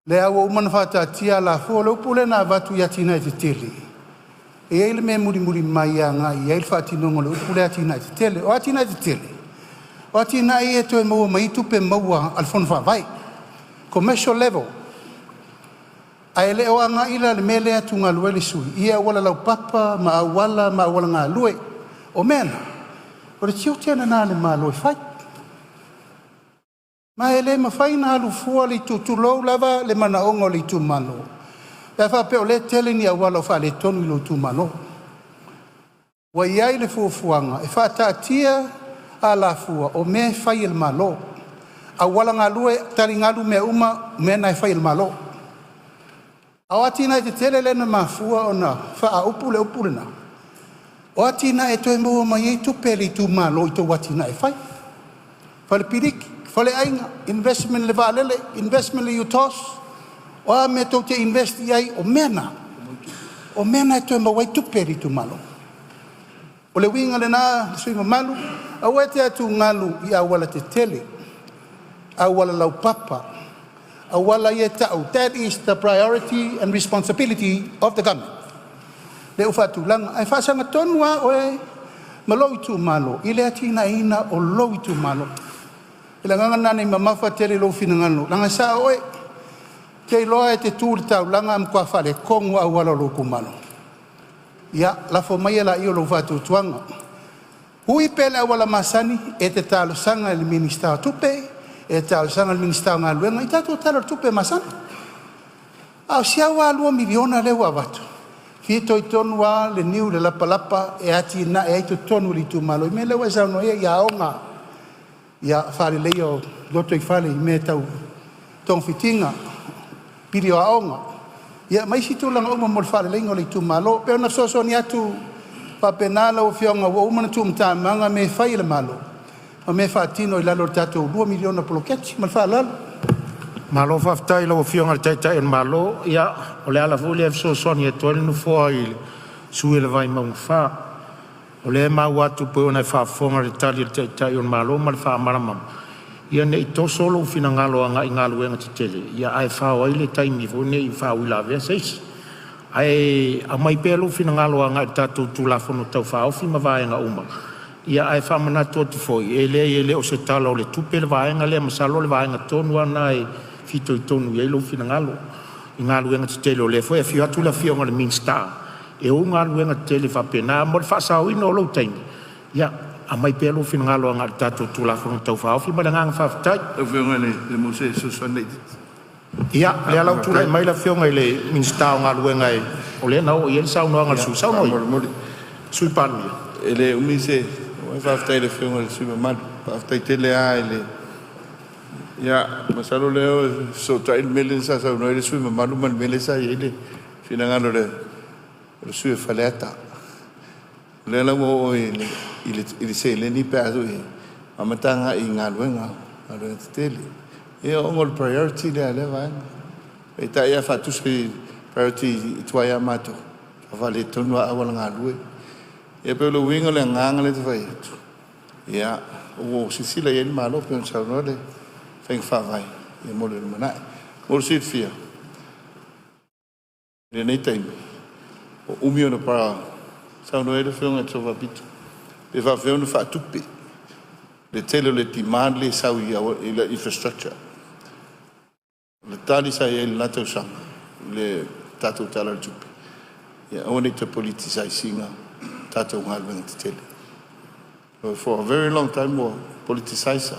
Lea ua uma ona faataatia alafua. O le upu lea na avatu i atinae tetele, e i ai le mea e mulimuli mai e agai i ai le faatinoga o le upu lea atinae tetele. O atinae tetele, o atinae ia e toe maua mai ai tupe maua a le Fono Faavae, commercial level. Ae le o agai la i le mea lea e atugalu ai le sui usufono i auala laupapa ma auala ma auala galue. O mea na, o le tiute lena o le Malo e fai. Ma e le mafai ona alu fua le itu, tulou lava le manaoga o le itumalo, pe a faapea o lea e tele ni auala o faaletonu i lou itumalo. Ua i ai le fuafuaga e faataatia alafua o mea e fai e le Malo, auala galue, taligalu, mea uma, o mea na e fai e le Malo. A o atinae tetele lea na mafua ona faaupu le upu lena, o atinae e toe maua mai ai tupe a le itumalo i a outou atinae e fai, fale piliki, faleaiga, investment i le vaalele, investment i le UTOS, o a mea tou te invest i ai, o mea na, o mea na e toe maua ai tupe a le itumalo. O le uiga lena sui usufono mamalu, aua e te atugalu i aualatetele, auala laupapa, auala ia e tau, that is the priority and responsibility of the Government lea ua faatulaga. Ae faasagatonu lava oe ma lou itumalo i le atinaeina o lou itumalo. O le agaga lena ne i mamafa tele i lou finagalo, leaga e sao oe. Ou te iloa e te tu i le taulaga ae matua faaletonu lava auala o lou itumalo. Ia lafo maia laia o lou faatuatuaga. Ui pea i le auala masani, e te talosaga i le Minisita o Tupe, e talosaga i le Minisita o Galuega i tatou Tala o le Tupe masani. A o si au lava $2 miliona lea ua avatu, e fitoitonu lava le niu i le lapalapa e atiae ai totonu o le itumalo i mea lea ua e saunoa i ai, i aoga, faaleleia o lotoifale i mea tau togafitiga, pili o aoga, ia ma isi tulaga uma mo le faaleleiga o le itumalo. E pei ona fesoasoani atu faapena lau Afioga, ua uma ona tuumatamatamaga mea e fai e le Malo ma mea e faatino i lalo o le tatou $2 miliona poloketi. Ma le faaaloalo. Malo faafetai i lau Afioga i le Taitai o le Malo. Ia o le ala foi lea e fesoasoani atu ai le Nofoa i le sui usufono o Vaimauga 4. O lea e maua atu pei ona e faafofoga i le tali a le Taitai o le Malo ma le faamalamalama, ia ne i toso lou finagalo agai i galuega tetele, ae fao ai le taimi foi lenei i faauilavea a se isi. Ae aumai pea lou finagalo agai le tatou Tulafono Tau Faaofi ma vaega uma. Ae faamanatu atu foi, e leai e le o se Tala o le Tupe le vaega lea, masalo o le vaega tonu lava lena e fitoitonu i ai lou finagalo i galuega tetele, o lea foi e afio atu le Afioga i le Minisita e ou galuega tetele faapena. Mo le faasaoina o lou taimi, ia aumai pea lou finagalo agai le tatou Tulafono Tau Faaofi. Ma le agaga faafetai. Ia, o lea la ua tulai mai le Afioga i le Minisita o Galuega e O lea na oo i ai le saunoaga a le sui usufono. Saunoa le Sui Palemia. E le umi se faafetai i le Afioga i le sui usufono mamalu. Faafetai tele lava i le... Ia, masalo o lea e fesootai le mea lea sa saunoa ai le sui usufono mamalu ma le mea lea sa i ai le finagalo o le sui usufono o Faleata. O lea la ua oo i le seleni pe a foi e amata agai i galuega, galuega tetele. Ia ona o le priority lea a lea vaega. Peitai a faatusa i priority tuai a matou, ua faaletonu lava auala galue. Ia pei o le uiga o le agaga lea e tau fai atu, ia, ua silasila i ai le Malo pei ona saunoa le faiga faavae mo le lumanai. Mo le silafia, i lenei taimi, ua umi ona saunoa ai le Afioga i le Sao Faapito, pe faapefea ona faatupe le tele o le demand lea e sau i le infrastructure. O le tali sa i ai i le la tausaga i le tatou Tala o le Tupe, ia aua ne i toe politicize ina tatou galuega tetele. For a very long time ua politicize,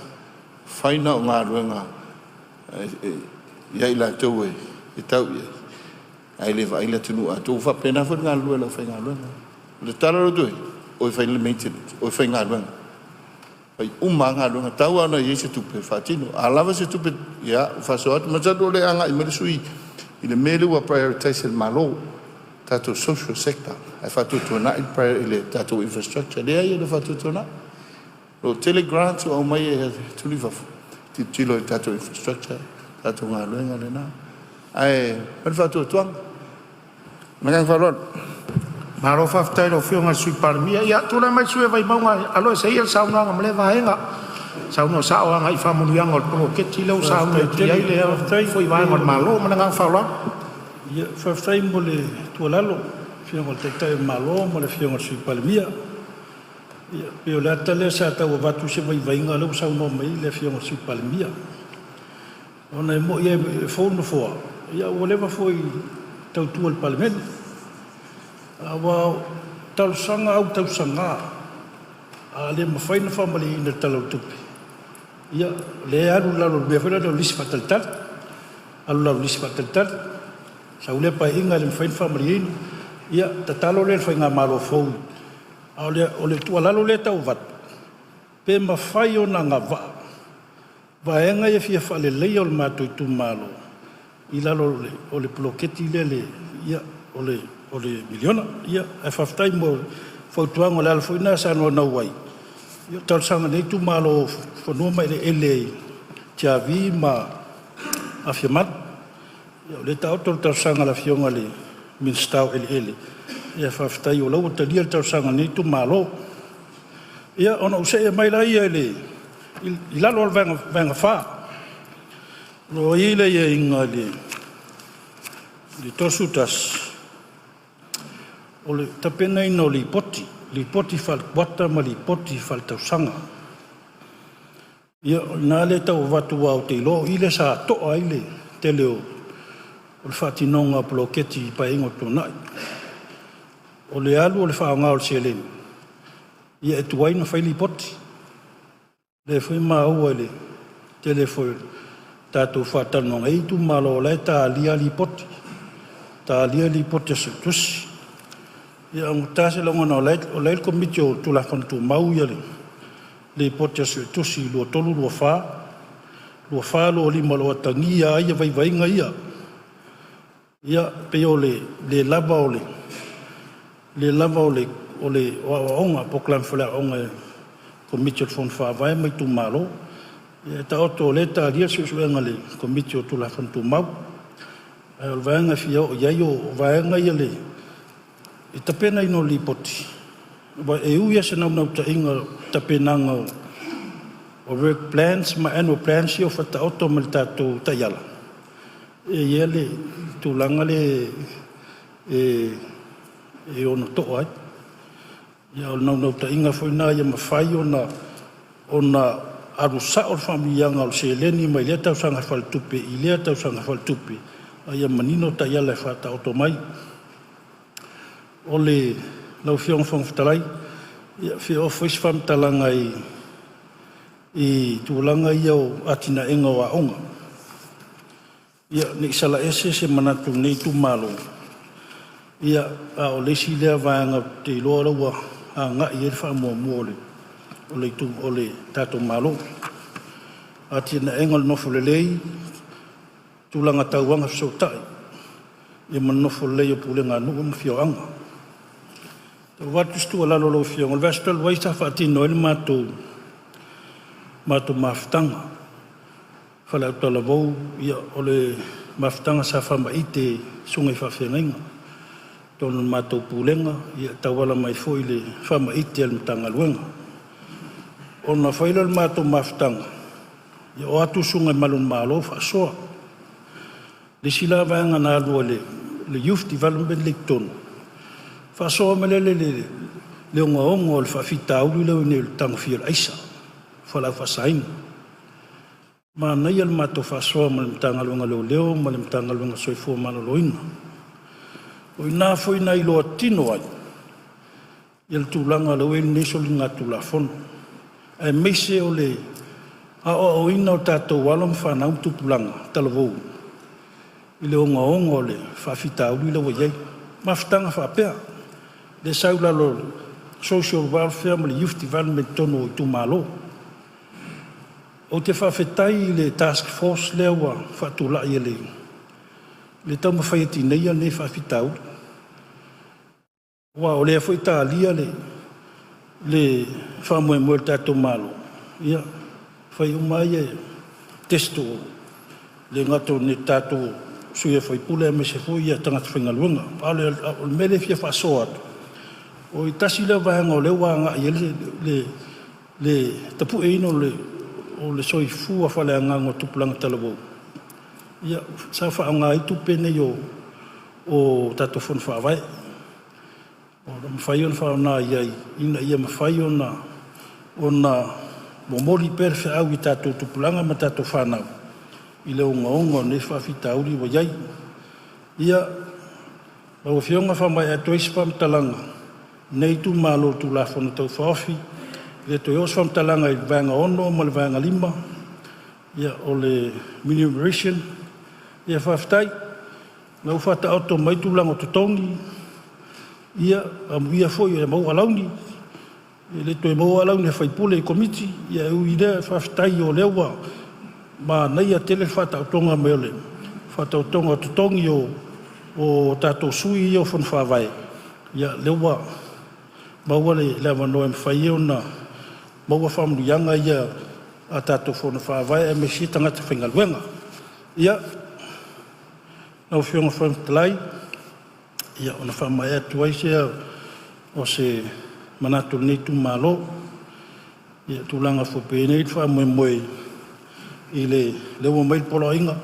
fai na o galuega ia i latou e tau i ai, ae le vaai le atunuu atoa. Ua faapena foi le galulue a le aufaigaluega. O le tala lea ua o e fai le maintenance, o e faigaluega. Fai uma lava galuega, tau lava ina i ai se tupe e faatino. A lava se tupe, ia ua faasoa atu. Masalo o lea e agai mai le sui usufono i le mea lea ua prioritize e le Malo, tatou social sector, ae faatuatuanai le tatou infrastructure. Leai, e le o faatuatuanai. O lo o tele grants ua aumai e atunuu i fafo, tilotilo i tatou infrastructure, tatou galuega lena. Ae o le faatuatuaga. Ma le agaga faaaloalo. Malo faafetai i lau Afioga i le Sui Palemia. Ia tulai mai le sui usufono o Vaimauga e aloese ia le saunoaga ma lea vaega. Saunoa sao agai i faamanuiaga o le poloketi lea ua saunoa atu i ai lea foi vaega o le Malo. Ma le agaga faaaloalo. Ia, faafetai mo le tuualalo, Afioga i le Taitai o le Malo ma le Afioga i le Sui Palemia. Ia, pei o le ata lea sa tau avatu se vaivaiga, o lea ua saunoa mai le Afioga i le Sui Palemia. Ona e moni e fou le Nofoa, ia ua leva foi tautua i le Palemene. Aua o talosaga autausaga, a le mafai ona faamalieina i le Tala o le Tupe, ia, lea e alu i lalo o le mea foi lea o le lisi faatalitali. Alu i lalo o le lisi faatalitali, sau lea Paeaiga e le mafai ona faamalieina. Ia, tatalo lea i le faigamalo fou. A o le tuualalo lea e tau avatu, pe mafai ona agavaa vaega ia fia faaleleia o le matou itumalo i lalo o le poloketi lea, ia, o le miliona. Ia, ae faafetai mo fautuaga, o le ala foi lena sa naunau ai, ia o talosaga a lenei itumalo o fanua ma eleele i Tiavi ma Afiamalu. Ia o lea e taoto le talosaga a le Afioga i le Minisita o Eleele, ia faafetai o la ua talia le talosaga a lenei itumalo. Ia, ona ou see mai lea i lalo o le vaega 4, o lo o i ai le aiaiga i le 31, o le tapenaina o lipoti, lipoti faale-kuata ma lipoti faale-tausaga. Ia, o i ina lea e tau avatu, aua ou te iloa o i lea sa toa ai le tele o le faatinoga o poloketi i Paeaiga ua tuanai. O le alu o le faaaoga o le seleni, ia e tuai ona fai lipoti. O lea foi e maua i le tele foi o tatou faatalanoaga, e i ai itumalo o la e talia lipoti, talia lipoti a Suetusi. Ia e augata se lagona o la e i le Komiti o Tulafono Tumau le lipoti a Suetusi 23, 24, 24, 25 o lo o atagia ai vaivaiga ia. Ia, pei o le le lava o le aoaoga, polokalame foi o le aoaoga e Komiti o le Fono Faavae ma itumalo. Ia taoto o lea e talia le suesuega a le Komiti o Tulafono Tumau. Ae o le vaega e fia oo i ai o vaega ia i le tapenaina o lipoti, aua e ui lava i se naunautaiga o tapenaga o work plans ma annual plans ia ua faataoto mai le tatou taiala, e i ai le tulaga lea e ono to'a ai. Ia, o le naunautaiga foi lena ia mafai ona alu sao le faamanuiaga o le seleni mai lea tausaga faaletupe i lea tausaga faaletupe, a ia manino taiala e faataoto mai. O le lau Afioga i le Fofoga Fetalai, ia, e fia oo foi se faamatalaga i tulaga ia o atinaeina o aoga. Ia, ne i sala ese se manatu o lenei itumalo, Ia, a o le isi lea vaega ou te iloa o lea ua agai i ai le faamuamua o le tatou Malo. Atinaeina o le nofo lelei, tulaga tau agafesootai ma le nofo lelei o pulega a nuu ma afioaga. E tau avatu se tuualalo i lau Afioga, o le vaiaso talu ai sa faatino ai le matou mafutaga i Faleautalavou, o le mafutaga sa faamaite i susuga i faafeagaiga i totonu o le matou pulega e tauala mai foi i le faamaite a le Matagaluega. Ona fai lea o le matou mafutaga, o atu susuga i malu o le Malo faasoa. O le isi la vaega na alu a le Youth Development lea i totonu, faasoa mai lea i le ogaoga o le faafitauli lea ua i ai nei o le tagofia o le aisa, fualaau faasaina. Manaia le matou faasoa ma le Matagaluega o Leoleo ma le Matagaluega o le Soifua Maloloina. O i ina foi na iloa tino ai le tulaga lea ua i ai lenei soligatulafono, aemaise o le aoaoina o tatou alo ma fanau ma tupulaga talavou i le ogaoga o le faafitauli lea ua i ai. Mafutaga faapea lea e sau i lalo o le Social Welfare ma le Youth Development i totonu o itumalo. Ou te faafetai i le task force lea ua faatulai e le taumafai e tineia lenei faafitauli, aua o lea foi e talia le faamoemoe o le tatou Malo, ia fai uma lava test, e le gata o tatou sui usufono aemaise foi tagata faigaluega. A o le mea lea e fia faasoa atu, o le tasi lea vaega o lea ua agai i ai le tapueina o le soifua faaleagaga o tupulaga talavou, ia sa faaaoga ai tupe nei o tatou fono faavae, o lo o mafai ona faaaoga i ai ina ia mafai ona momoli pea le feau i tatou tupulaga ma tatou fanau i le ogaoga o nei faafitauli ua i ai. Ia, lau Afioga e faamaea atu ai se faamatalaga a lenei itumalo i le Tulafono Tau Faaofi, e le toe oo se faamatalaga i le Vaega 6 ma le Vaega 5, o le remuneration. Ia faafetai o lea ua faataoto mai tulaga o totogi, ia amuia foi e maua alauni, e le toe maua alauni a faipule i komiti, ae ui i lea, faafetai o lea ua manaia tele le faataotoga mai o le faataotoga o totogi o tatou sui ia o Fono Faavae, ia lea ua maua le avanoa e mafai ai ona maua faamanuiaga ia a tatou Fono Faavae aemaise tagata faigaluega. Ia, lau Afioga i le Fofoga Fetalai, ia ona faamaea atu ai lea o se manatu o lenei itumalo i le tulaga foi pei ona i ai le faamoemoe i lea ua aumai le poloaiga,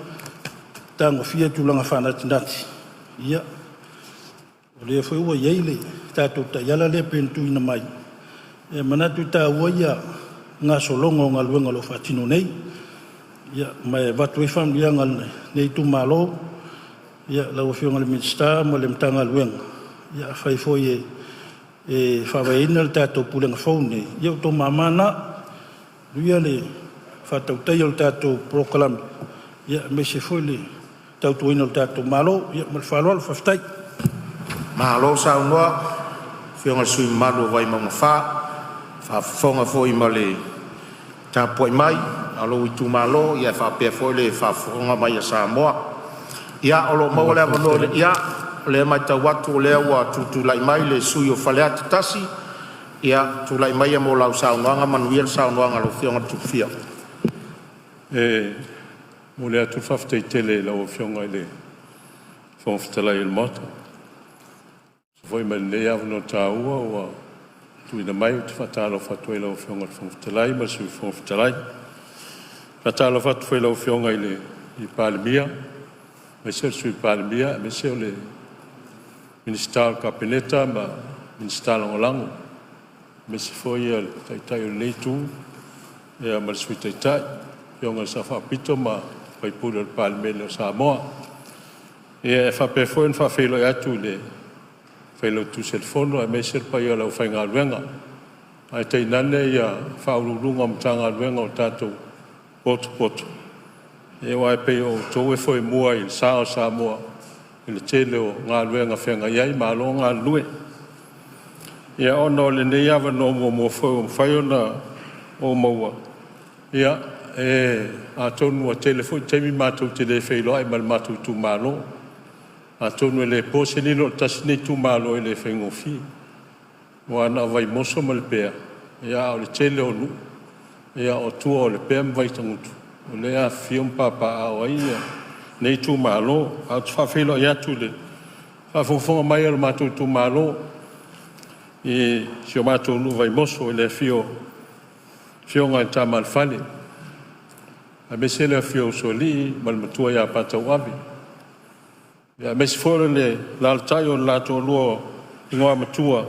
tagofia tulaga faanatinati. Ia, o lea foi ua i ai le tatou taiala lea pei ona tuuina mai, e manatu e taua ia gasologa o galuega o lo o faatino nei. Ia ma e avatu ai faamanuiaga a lenei itumalo i lau Afioga i le Minisita ma le Matagaluega. Ia afai foi e faavaeina le tatou Pulega fou lenei, ia o outou mama na. Manuia le faatautaia o le tatou polokalame, aemaise foi le tautuaina o le tatou Malo. Ia ma le faaaloalo faafetai. Malo saunoa i lau Afioga i le sui usufono mamalu o Vaimauga 4, faafofoga foi ma le tapuai mai a lou itumalo ae faapea foi le faafofoga mai a Samoa. Ia o lo o maua le avanoa, ia o lea e matau atu o lea ua tutulai mai le sui usufono mo Faleata 1. Ia, tulai maia mo lau saunoaga. Manuia le saunoaga a lau Afioga Tuifia. E momoli atu le faafetai tele i lau Afioga i le Fofoga Fetalai o le Maota, e tusa foi ma lenei avanoa taua ua tuuina mai. Ou te faatalofa atu ai i lau Afioga i le Fofoga Fetalai ma le Sui Fofoga Fetalai. E faatalofa atu foi i lau Afioga i le Palemia aemaise le Sui Palemia aemaise o le Minisita o le Kapeneta ma Minisita Lagolago, aemaise foi le Taitai o lenei Itu ma le Sui Taitai, le Afioga i le Sao Faapito ma sui usufono o le Palemene o Samoa. E faapea foi ona faafeiloai atu i le Failautusi o le Fono aemaise le paia o le aufaigaluega, ae tainane Ofisa Sili o Pulega o Matagaluega ua tatou potopoto, aua e pei o outou e foemua i le sa o Samoa. i le tele o galuega feagai ai, malo galulue. Ia ona o lenei avanoa muamua foi ua mafai ona ou maua, ia atonu ua tele foi taimi matou te le feiloai ma le matou itumalo. Atonu e le po se lilo, o le tasi lenei itumalo e le faigofie, aua na o Vaimoso ma Lepea, a o le tele o nuu o tua o Lepea ma Vaitagutu o lea e afifio ma papaaao ai lenei itumalo. Ae ou te faafeiloai atu i le faafogafoga mai a lo matou itumalo i si o matou nuu o Vaimoso i le afio o Afioga i Tama a le Fale, aemaise le afio o Usoalii ma le Matua ia Patauave, aemaise foi o le alaalatai o le la Toalua o Igoamatua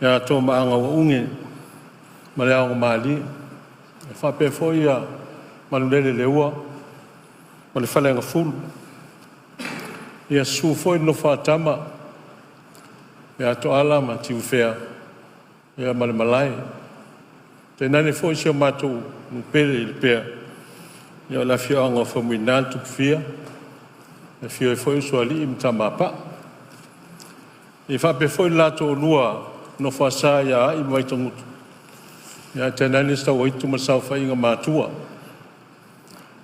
ia Toomaaga ua Uge ma le Aogomalie, e faapea foi ia Manulele Leua ma le Faleagafulu. Ia susu foi le nofo a Tama ia Toala ma Tiufea ma le Malae, tainane foi si o matou nuu pele i Lepea, o le afioaga o Faumuina le Tupufia, e afio ai foi Usoalii ma Tamapaa. E faapea foi le la toalua nofo a sa ia Aii ma Vaitagutu, ae tainane Sauaitu ma le saofaiga Matua.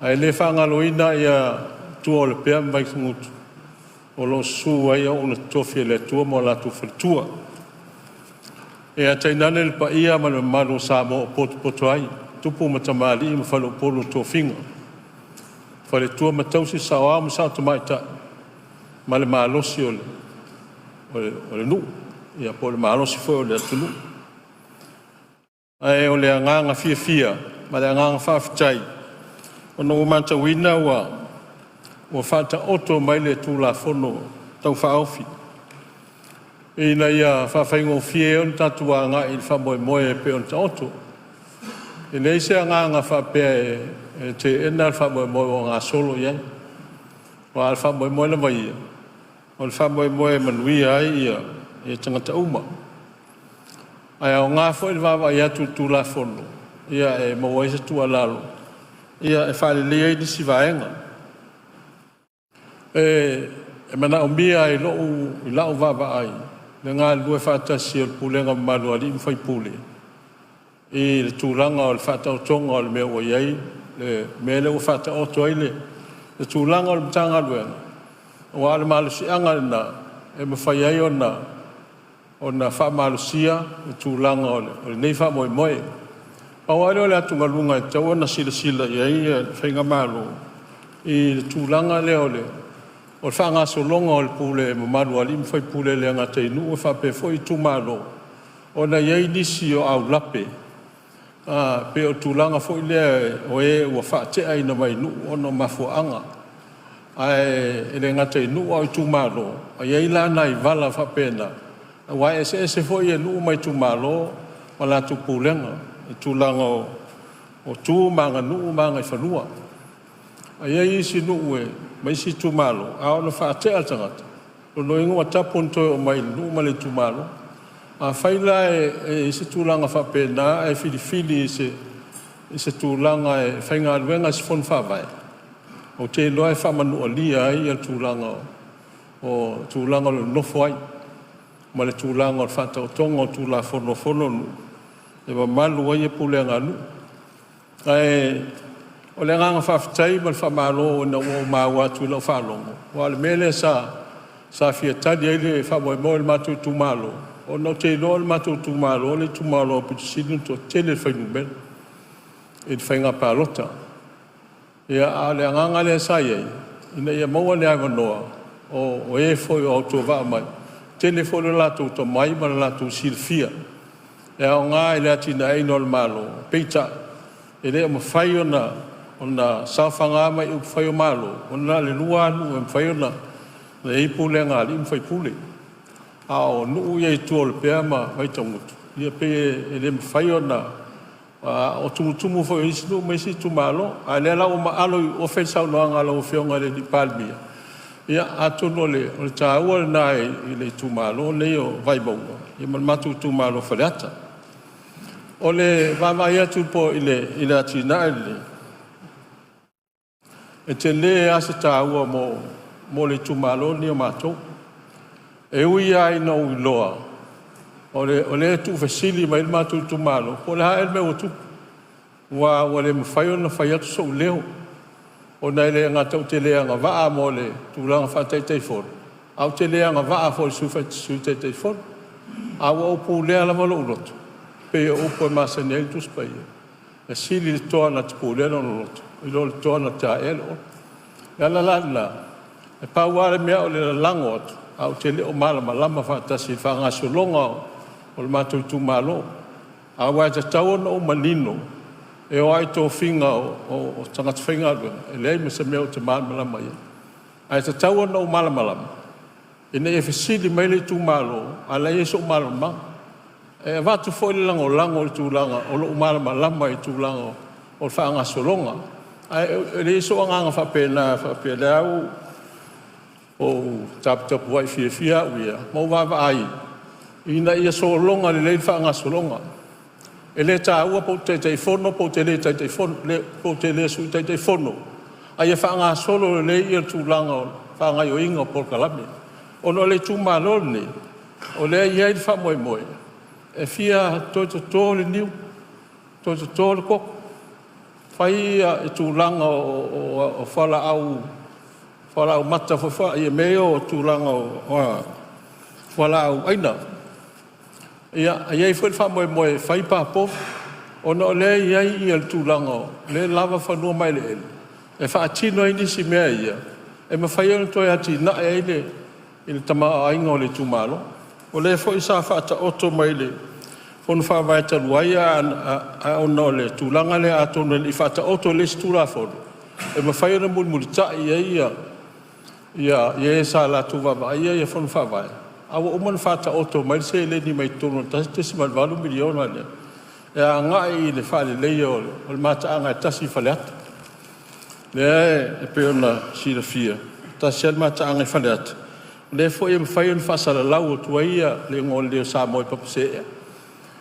Ae le faagaloina ia tua o Lepea ma Vaitagutu o lo o susu ai auauna totofi a le Atua ma o latou faletua. Ia tainane le paia ma le mamalu o Samoa ua potopoto ai tupu ma tamalii ma faleupolu o tofiga, faletua ma tausi, saoao ma sao tamaitai ma le malosi o le nuu po o le malosi foi o le atunuu. Ae o le agaga fiafia ma le agaga faafetai ona ua matauina ua faataoto mai le Tulafono Tau Faaofi ina ia faafaigofie ai ona tatou agai i le faamoemoe e pei ona taoto. E leai se agaga faapea e teena le faamoemoe ua gasolo i ai, aua o le faamoemoe lava ia, o le faamoemoe e manuia ai tagata uma. Ae aoga foi le vaavaai atu i le Tulafono e maua ai se tuualalo e faaleleia ai nisi vaega. E manaomia i lau vaavaai le galulue faatasi o le pulega mamalu a alii ma faipule i le tulaga o le faataotoga o le mea ua i ai le mea lea ua faataoto ai le tulaga o le Matagaluega, aua o le malosiaga lena e mafai ai ona faamalosia le tulaga o lenei faamoemoe. Pau lava lea o le atugaluga e tatau ona silasila i ai le Faigamalo i le tulaga lea o le faagasologa o le pule mamalu a alii ma faipule, e le gata i nuu ae faapea foi itumalo, ona e i ai nisi o aulape, pei o le tulaga foi lea o e ua faate'aina mai nuu ona o mafuaaga. Ae le gata i nuu a o itumalo, e i ai la nai vala faapena, aua e eseese foi nuu ma itumalo ma latou pulega i tulaga o tu ma aganuu ma agaifanua. Ae i ai isi nuu ma isi itumalo, a oo ina faatea le tagata, o lona uiga ua tapu ona toe oo mai i le nuu ma le itumalo. Afai la e i ai se tulaga faapena ae filifili i se tulaga e faigaluega i se fono faavae, ou te iloa e faamanualia ai le tulaga o tulaga o lo o nonofo ai ma le tulaga o le faataotoga o Tulafono a fono a nuu e mamalu ai pulega a nuu. Ae o le agaga faafetai ma le faamalo ina ua ou maua atu i lau faalogo, aua o le mea lea sa fia tali ai le faamoemoe o le matou itumalo, ona ou te iloa o le matou itumalo le itumalo aupito sili ona toatele fuainumera i le faiga palota. Ia, a o le agaga lea sa i ai, ina ia maua le avanoa o e foi o autovaa mai, e tele foi lo latou tomai ma le latou silafia e aoga i le atinaeina o le Malo, peitai e le o mafai ona saofaga mai i upufai o Malo, ona na o le lua lava nuu e mafai ona i ai pulega a alii ma faipule. A o nuu ia i tua o Lepea ma Vaitagutu, ia pei e le mafai ona… O tumutumu foi o isi nuu ma isi itumalo. A o lea la ua maalo i ofe le saunoaga a lau Afioga i le Palemia, ia atonu o le taua lena i le itumalo lenei o Vaimauga ma le matou itumalo o Faleata. O le vaavaai atu foi i le atinae lenei, e tele lava se taua mo mo le itumalo lenei o matou. E ui lava ina ou iloa o lea e tuufesili mai ai le matou itumalo po o le a ea le mea ua tupu, aua ua le mafai ona fai atu sou leo, ona e le gata ou te le agavaa mo le tulaga faa-Taitaifono, ae ou te le agavaa foi i le Sui Taitaifono. Ae ua ou pulea lava lou loto, e pei o upu e masani ai le Tusi Paia, e sili le toa na te pulea lona loto i lo le toa na te aea le ola. O le ala la lena, e pau lava le mea o le lalago atu, ae ou te le o malamalama faatasi i le faagasologa o le matou itumalo. Aua e tatau ona ou manino e oo lava i tofiga o tagata faigaluega, e leai ma se mea ou te malamalama i ai. Ae tatau ona ou malamalama ina ia fesili mai le itumalo a o la e i ai sou malamalamaga. E avatu foi le lagolago i le tulaga o lou malamalama i le tulaga o le faagasologa, ae leai sou agaga faapena faapea o lea lava ua ou taputapuai fiafia au ia ma ou vaavaai ina ia sologa lelei le faagasologa. E le taua pe ou te Taitaifono pe ou te le Taitaifono, pe ou te le Sui Taitaifono, a ia faagasolo lelei le tulaga o le faagaoioiga o polokalame. Ona o le itumalo lenei, o lea e i ai le faamoemoe e fia toe toto le niu, toe toto le koko, fai tulaga o fualaau mata foi, mea ia o tulaga o fualaau aina. Ia, e i ai foi le faamoemoe e fai pa povi, ona o lea e i ai le tulaga o lea e lava fanua ma eleele e faatino ai nisi mea ia e mafai ona toe atiae ai le tamaoaiga o le itumalo. O lea foi sa faataoto mai i le Fono Faavae talu ai, ae ona o le tulaga lea atonu e le i faataoto i le isi Tulafono e mafai ona mulimulitai i ai e sa latou vaavaaia Fono Faavae, a ua uma ona faataoto mai le seleni mai totonu o le $1.8 miliona lea e agai i le faaleleia o le mataaga e tasi i Faleata. Lea e pei ona silafia, e tasi lava le mataaga i Faleata, o lea foi e mafai ona faasalalau atu ai le igoa lelei o Samoa i pepa.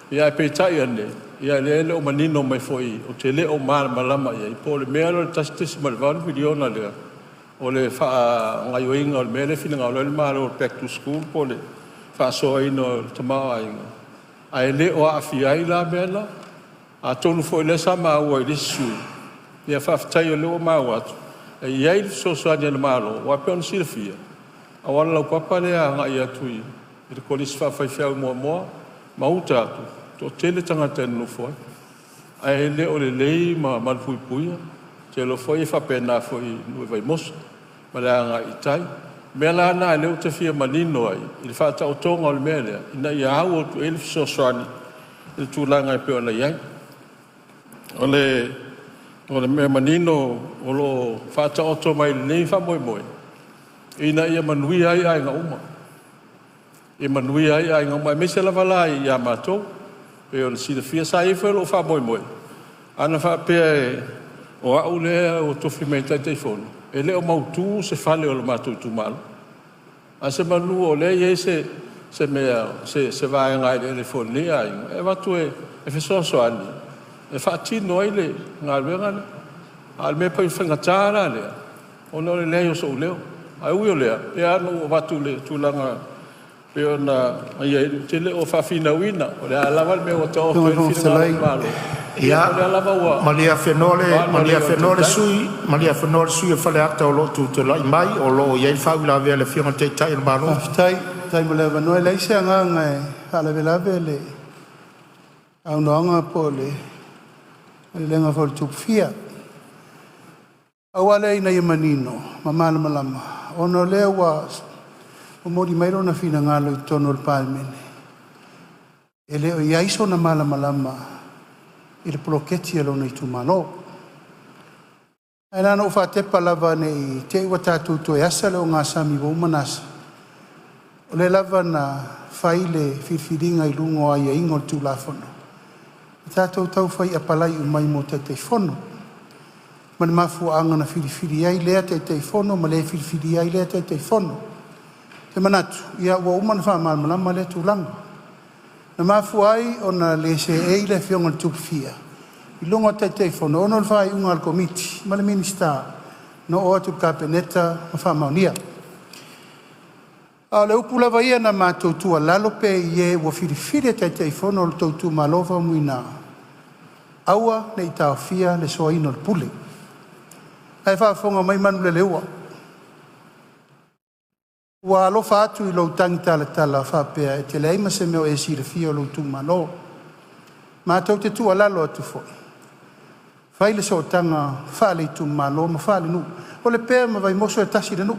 Ae peitai ane, ia o lea e le o manino mai foi, ou te le o malamalama i ai po o le mea lea o le $1.8 miliona lea o le faagaoioiga o le mea lea e finagalo ai le Malo o le back to school po o le faasoaina o le tamaoaiga, ae le o aafia ai la mea la. Atonu foi o lea sa maua i le isi sui usufono, ia faafetai o lea ua maua atu e i ai le fesoasoani a le Malo, aua e pei ona silafia, o le auala laupapa lea e agai atu i le Kolisi Faafaifeau i Moamoa ma uta atu, e toatele tagata e nonofo ai, ae le o lelei ma malupuipuia. Ou te iloa foi e faapena foi i nuu i Vaimoso ma le agai i tai. O le mea la lena lea ou te fia manino ai i le faataotoga o le mea lea, ina ia au atu i ai le fesoasoani i le tulaga e pei ona i ai. O le mea manino o lo o faataoto mai i lenei faamoemoe, ina ia manuia ai aiga uma, ia manuia ai aiga uma, aemaise lava la ia matou. E pei ona silafia, sa i ai foi lou faamoemoe, ana faapea o au lea ua tofi mai e Taitaifono, e le o mautu se fale o le matou itumalo. Ae semeamanu o lea e i ai se mea, se vaega eleele foi o lenei aiga e avatu e fesoasoani e faatino ai le galuega lea. A o le mea e pei o le faigata la lea, ona o le leai o sou leo. Ae ui o lea, e pei lava ona ou avatu i le tulaga e pei ona i ai, ou te le o faafinauina, o le a lava le mea ua taoto ai le finagalo o le Malo, ia o lea lava ua Ia, malie afenoa le sui usufono o Faleata o lo o tutulai mai, o lo o i ai le faauilavea a le Afioga i le Taitai o le Malo. Faafetai, faafetai mo le avanoa. E leai se agaga e faalavelave le saunoaga po o le maleleaga foi a le Tupufia. Pau lava lea ina ia manino ma malamalama, ona o lea ua momoli mai lona finagalo i totonu o le Palemene, e le o i ai sona malamalama i le poloketi a lona itumalo. Ae na ona ou faatepa lava ne i te i ua tatou toe asa le ogasami ua uma ona asa, o lea lava na fai le filifiliga i luga o aiaiga o le Tulafono, na tatou tau fai apalai uma ai mo Taitaifono. Ma le mafuaaga na filifili ai lea Taitaifono ma le filifilia ai lea Taitaifono. Ou te manatu, ia ua uma ona faamalamalama lea tulaga. Na mafua ai ona le seei le Afioga i le Tupufia i luga o le Taitaifono, ona o le faaiuga a le Komiti ma le Minisita na oo atu i le Kapeneta ma faamaonia. A o le upu lava ia na matou tuualalo pe i e ua filifili e Taitaifono o le tou itumalo Faumuina, aua ne i taofia le soaina o le pule. La e faafofoga mai Manuleleua, ua alofa atu i lou tagitalatala faapea e te leai ma se mea o e silafia i lou itumalo. Matou te tuualalo atu foi, fai le sootaga faale-itumalo ma faale-nuu. O Lepea ma Vaimoso e tasi le nuu,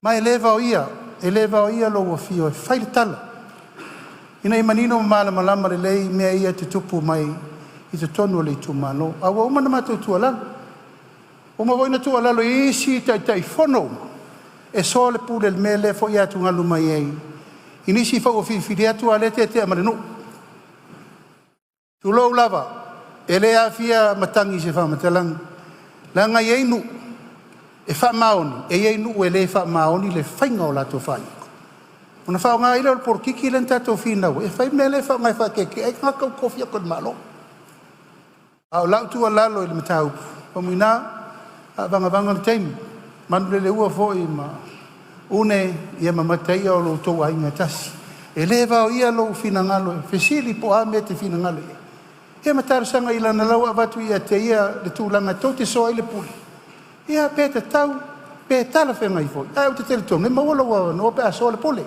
ma e le vaoia, e le vaoia lou afio e fai le tala, ina ia manino ma malamalama lelei mea ia e tutupu mai i totonu o le itumalo. Ae ua uma ona matou tuualalo, ua uma foi ona tuualalo i isi Taitaifono uma, e soa le pule i le mea lea foi e atugalu mai ai i nisi foi ua filifilia atu a o lea e tetea ma le nuu. Tulou lava, e le aafia matagi i se faamatalaga, leaga e i ai nuu e faamaoni, e i ai nuu e le faamaoni le faiga o latou faaiuga, ona faaaoga ai lea o le polokiki lea na tatou finau ai e fai le mea lea e faaaoga e faakeekee ai tagata ua tofi atu e le Malo. A o lau tuualalo i le mataupu, Faumuina, faavagavaga le taimi, Manuleleua foi ma Une ma Mataia o lo outou aiga e tasi. E le vaoia lou finagalo e fesili po o a mea e te finagalo i ai, ia ma talosaga i ai leaga o la e ua avatu ia te ia le tulaga tou te soa ai le pule, ia pe tatau pe talafeagai foi, ae ou te talitonu e maua lou avanoa pe a soa le pule.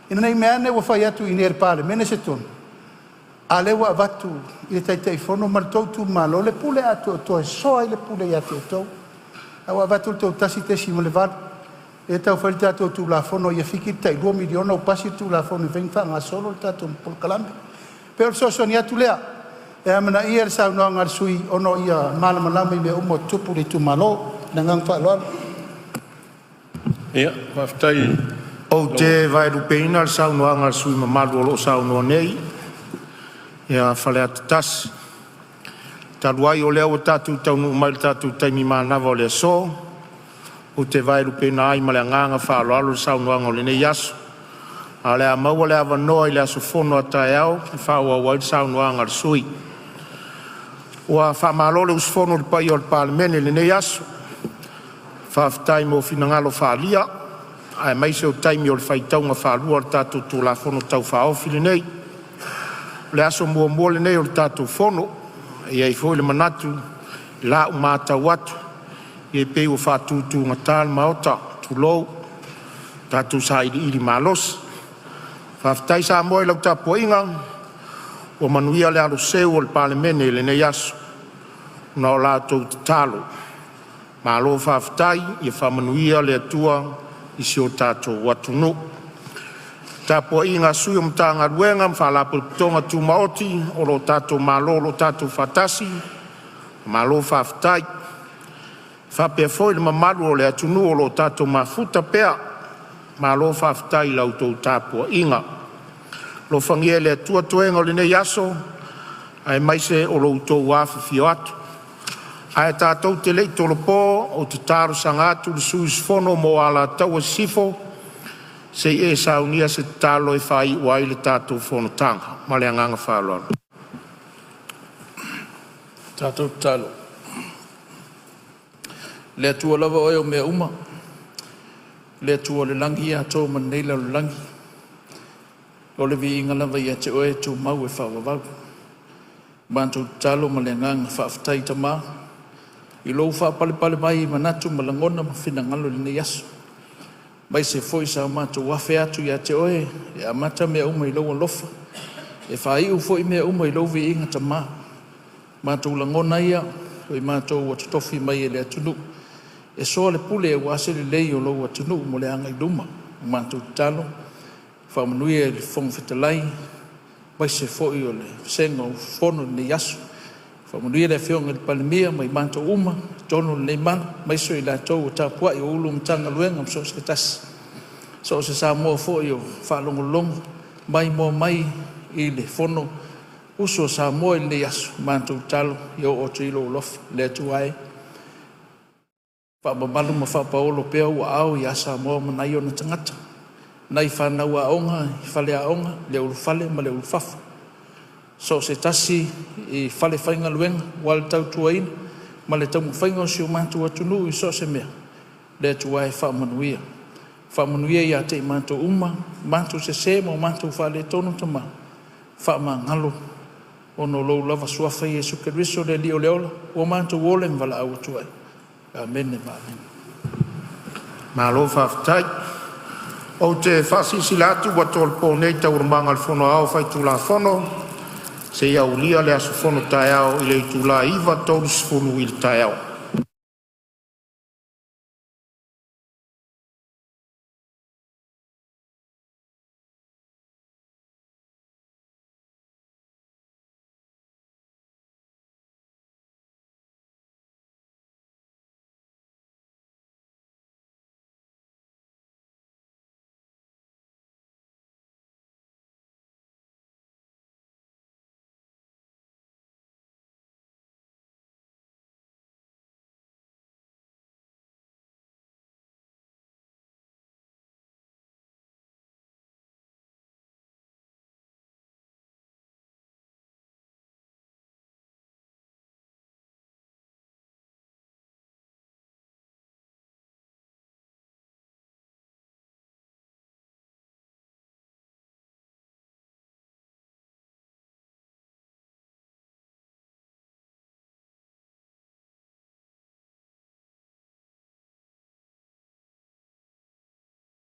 Ina ne i meaane ua fai atu i inei e le Palemene se tonu, a o lea ua avatu i le Taitaifono ma le tou itumalo le pule atoatoa e soa ai le pule ia te outou. A ua avatu le tou 1.8, lea e tau fai le tatou Tulafono ia fiki le tai $2 miliona ua pasi le Tulafono e mafai ona faagasolo le tatou polokalame. E pei o le fesoasoani atu lea, e amanaia le saunoaga a le sui usufono ona ia malamalama i mea uma o tutupu i le itumalo. Ma le agaga faaaloalo. Ia, faafetai i Ou lau te vaelupeina le saunoaga a le sui usufono mamalu o lo o saunoa nei ia Faleata 1. Talu ai o lea ua tatou taunuu mai i le tatou taimi manava o le aso, ou te vaelupeina ai ma le agaga faaaloalo le saunoaga o lenei aso. Ae o le a maua le avanoa i le aso fono a taeao e faaauau ai le saunoaga a le sui usufono. Ua faamalo le usufono i le paia o le Palemene i lenei aso, faafetai mo finagalo faaalia aemaise o taimi o le faitauga faalua o le tatou Tulafono Tau Faaofi lenei. O le aso muamua lenei o le tatou fono, e i ai foi le manatu i lau matau atu, e pei ua faatutugata le Maota, tulou, tatou sailiili malosi. Faafetai Samoa i lau tapuaiga, ua manuia le aloseu o le Palemene i lenei aso ona o la outou tatalo. Malo faafetai, ia faamanuia le Atua i si o tatou atunuu. Le tapuaiga a Sui o Matagaluega ma Faalapotopotoga Tumaoti o lo tatou Malo o lo o tatou faatasi, malo faafetai. E faapea foi le mamalu o le atunuu o lo o tatou mafuta pea, malo faafetai i la outou tapuaiga. Alofagia e le Atua toega o lenei aso aemaise o lo outou afifio atu. Ae tatou te le i tolopo, ou te talosaga atu i le sui usufono mo Alataua Sisifo se i e saunia se tatalo e faaiu ai le tatou fonotaga. Ma le agaga faaaloalo. Le Atua lava Oe o mea uma, le Atua o le lagi atoa ma lenei lalolagi, o le viiga lava ia Te Oe e tumau e faavavau. Matou tatalo ma le agaga faafetai Tama i Lou faapalepale mai i manatu ma lagona ma finagalo i lenei aso, aemaise foi sa matou afe atu ia Te Oe e amata mea uma i Lou alofa, e faaiu foi mea uma i Lou viiga Tama. Matou lagona ia, o i matou ua totofi mai e le atunuu e soa le pule aua se lelei o Lou atunuu mo le agai i luma. Matou tatalo, faamanuia i le Fofoga Fetalai aemaise foi o le vasega o usufono i lenei aso. Faamanuia le Afioga i le Palemia ma i matou uma i totonu o lenei malu, aemaise o i latou o tapuai, o Ofisa Sili o Pulega o Matagaluega ma so o se tasi, so o se Samoa foi o faalogologo maimoa mai i le Fono usu a Samoa i lenei aso. Matou tatalo ia oo atu i ai Lou alofa. Le Atua e, faamamalu ma faapaolo pea ou aao ia Samoa ma nai ona tagata, nai fanau aoga i faleaoga, le ulufale ma le ulufafo, so o se tasi i falefaigaluega aua le tautuaina ma le taumafaiga o si o matou atunuu i so o se mea. Le Atua e, faamanuia. Faamanuia ia te i matou uma, matou sese ma o matou faaletonu Tama, faamagalo, ona o lou lava suafa Iesu Keriso o le Alii o le ola, ua matou ola ma valaau atu ai. Amene ma amene. Malo faafetai. Ou te faasilasila atu ua tolopo nei Taualumaga a le Fono Aoao Faitulafono seia aulia le aso fono taeao i le itula e 9:30 i le taeao.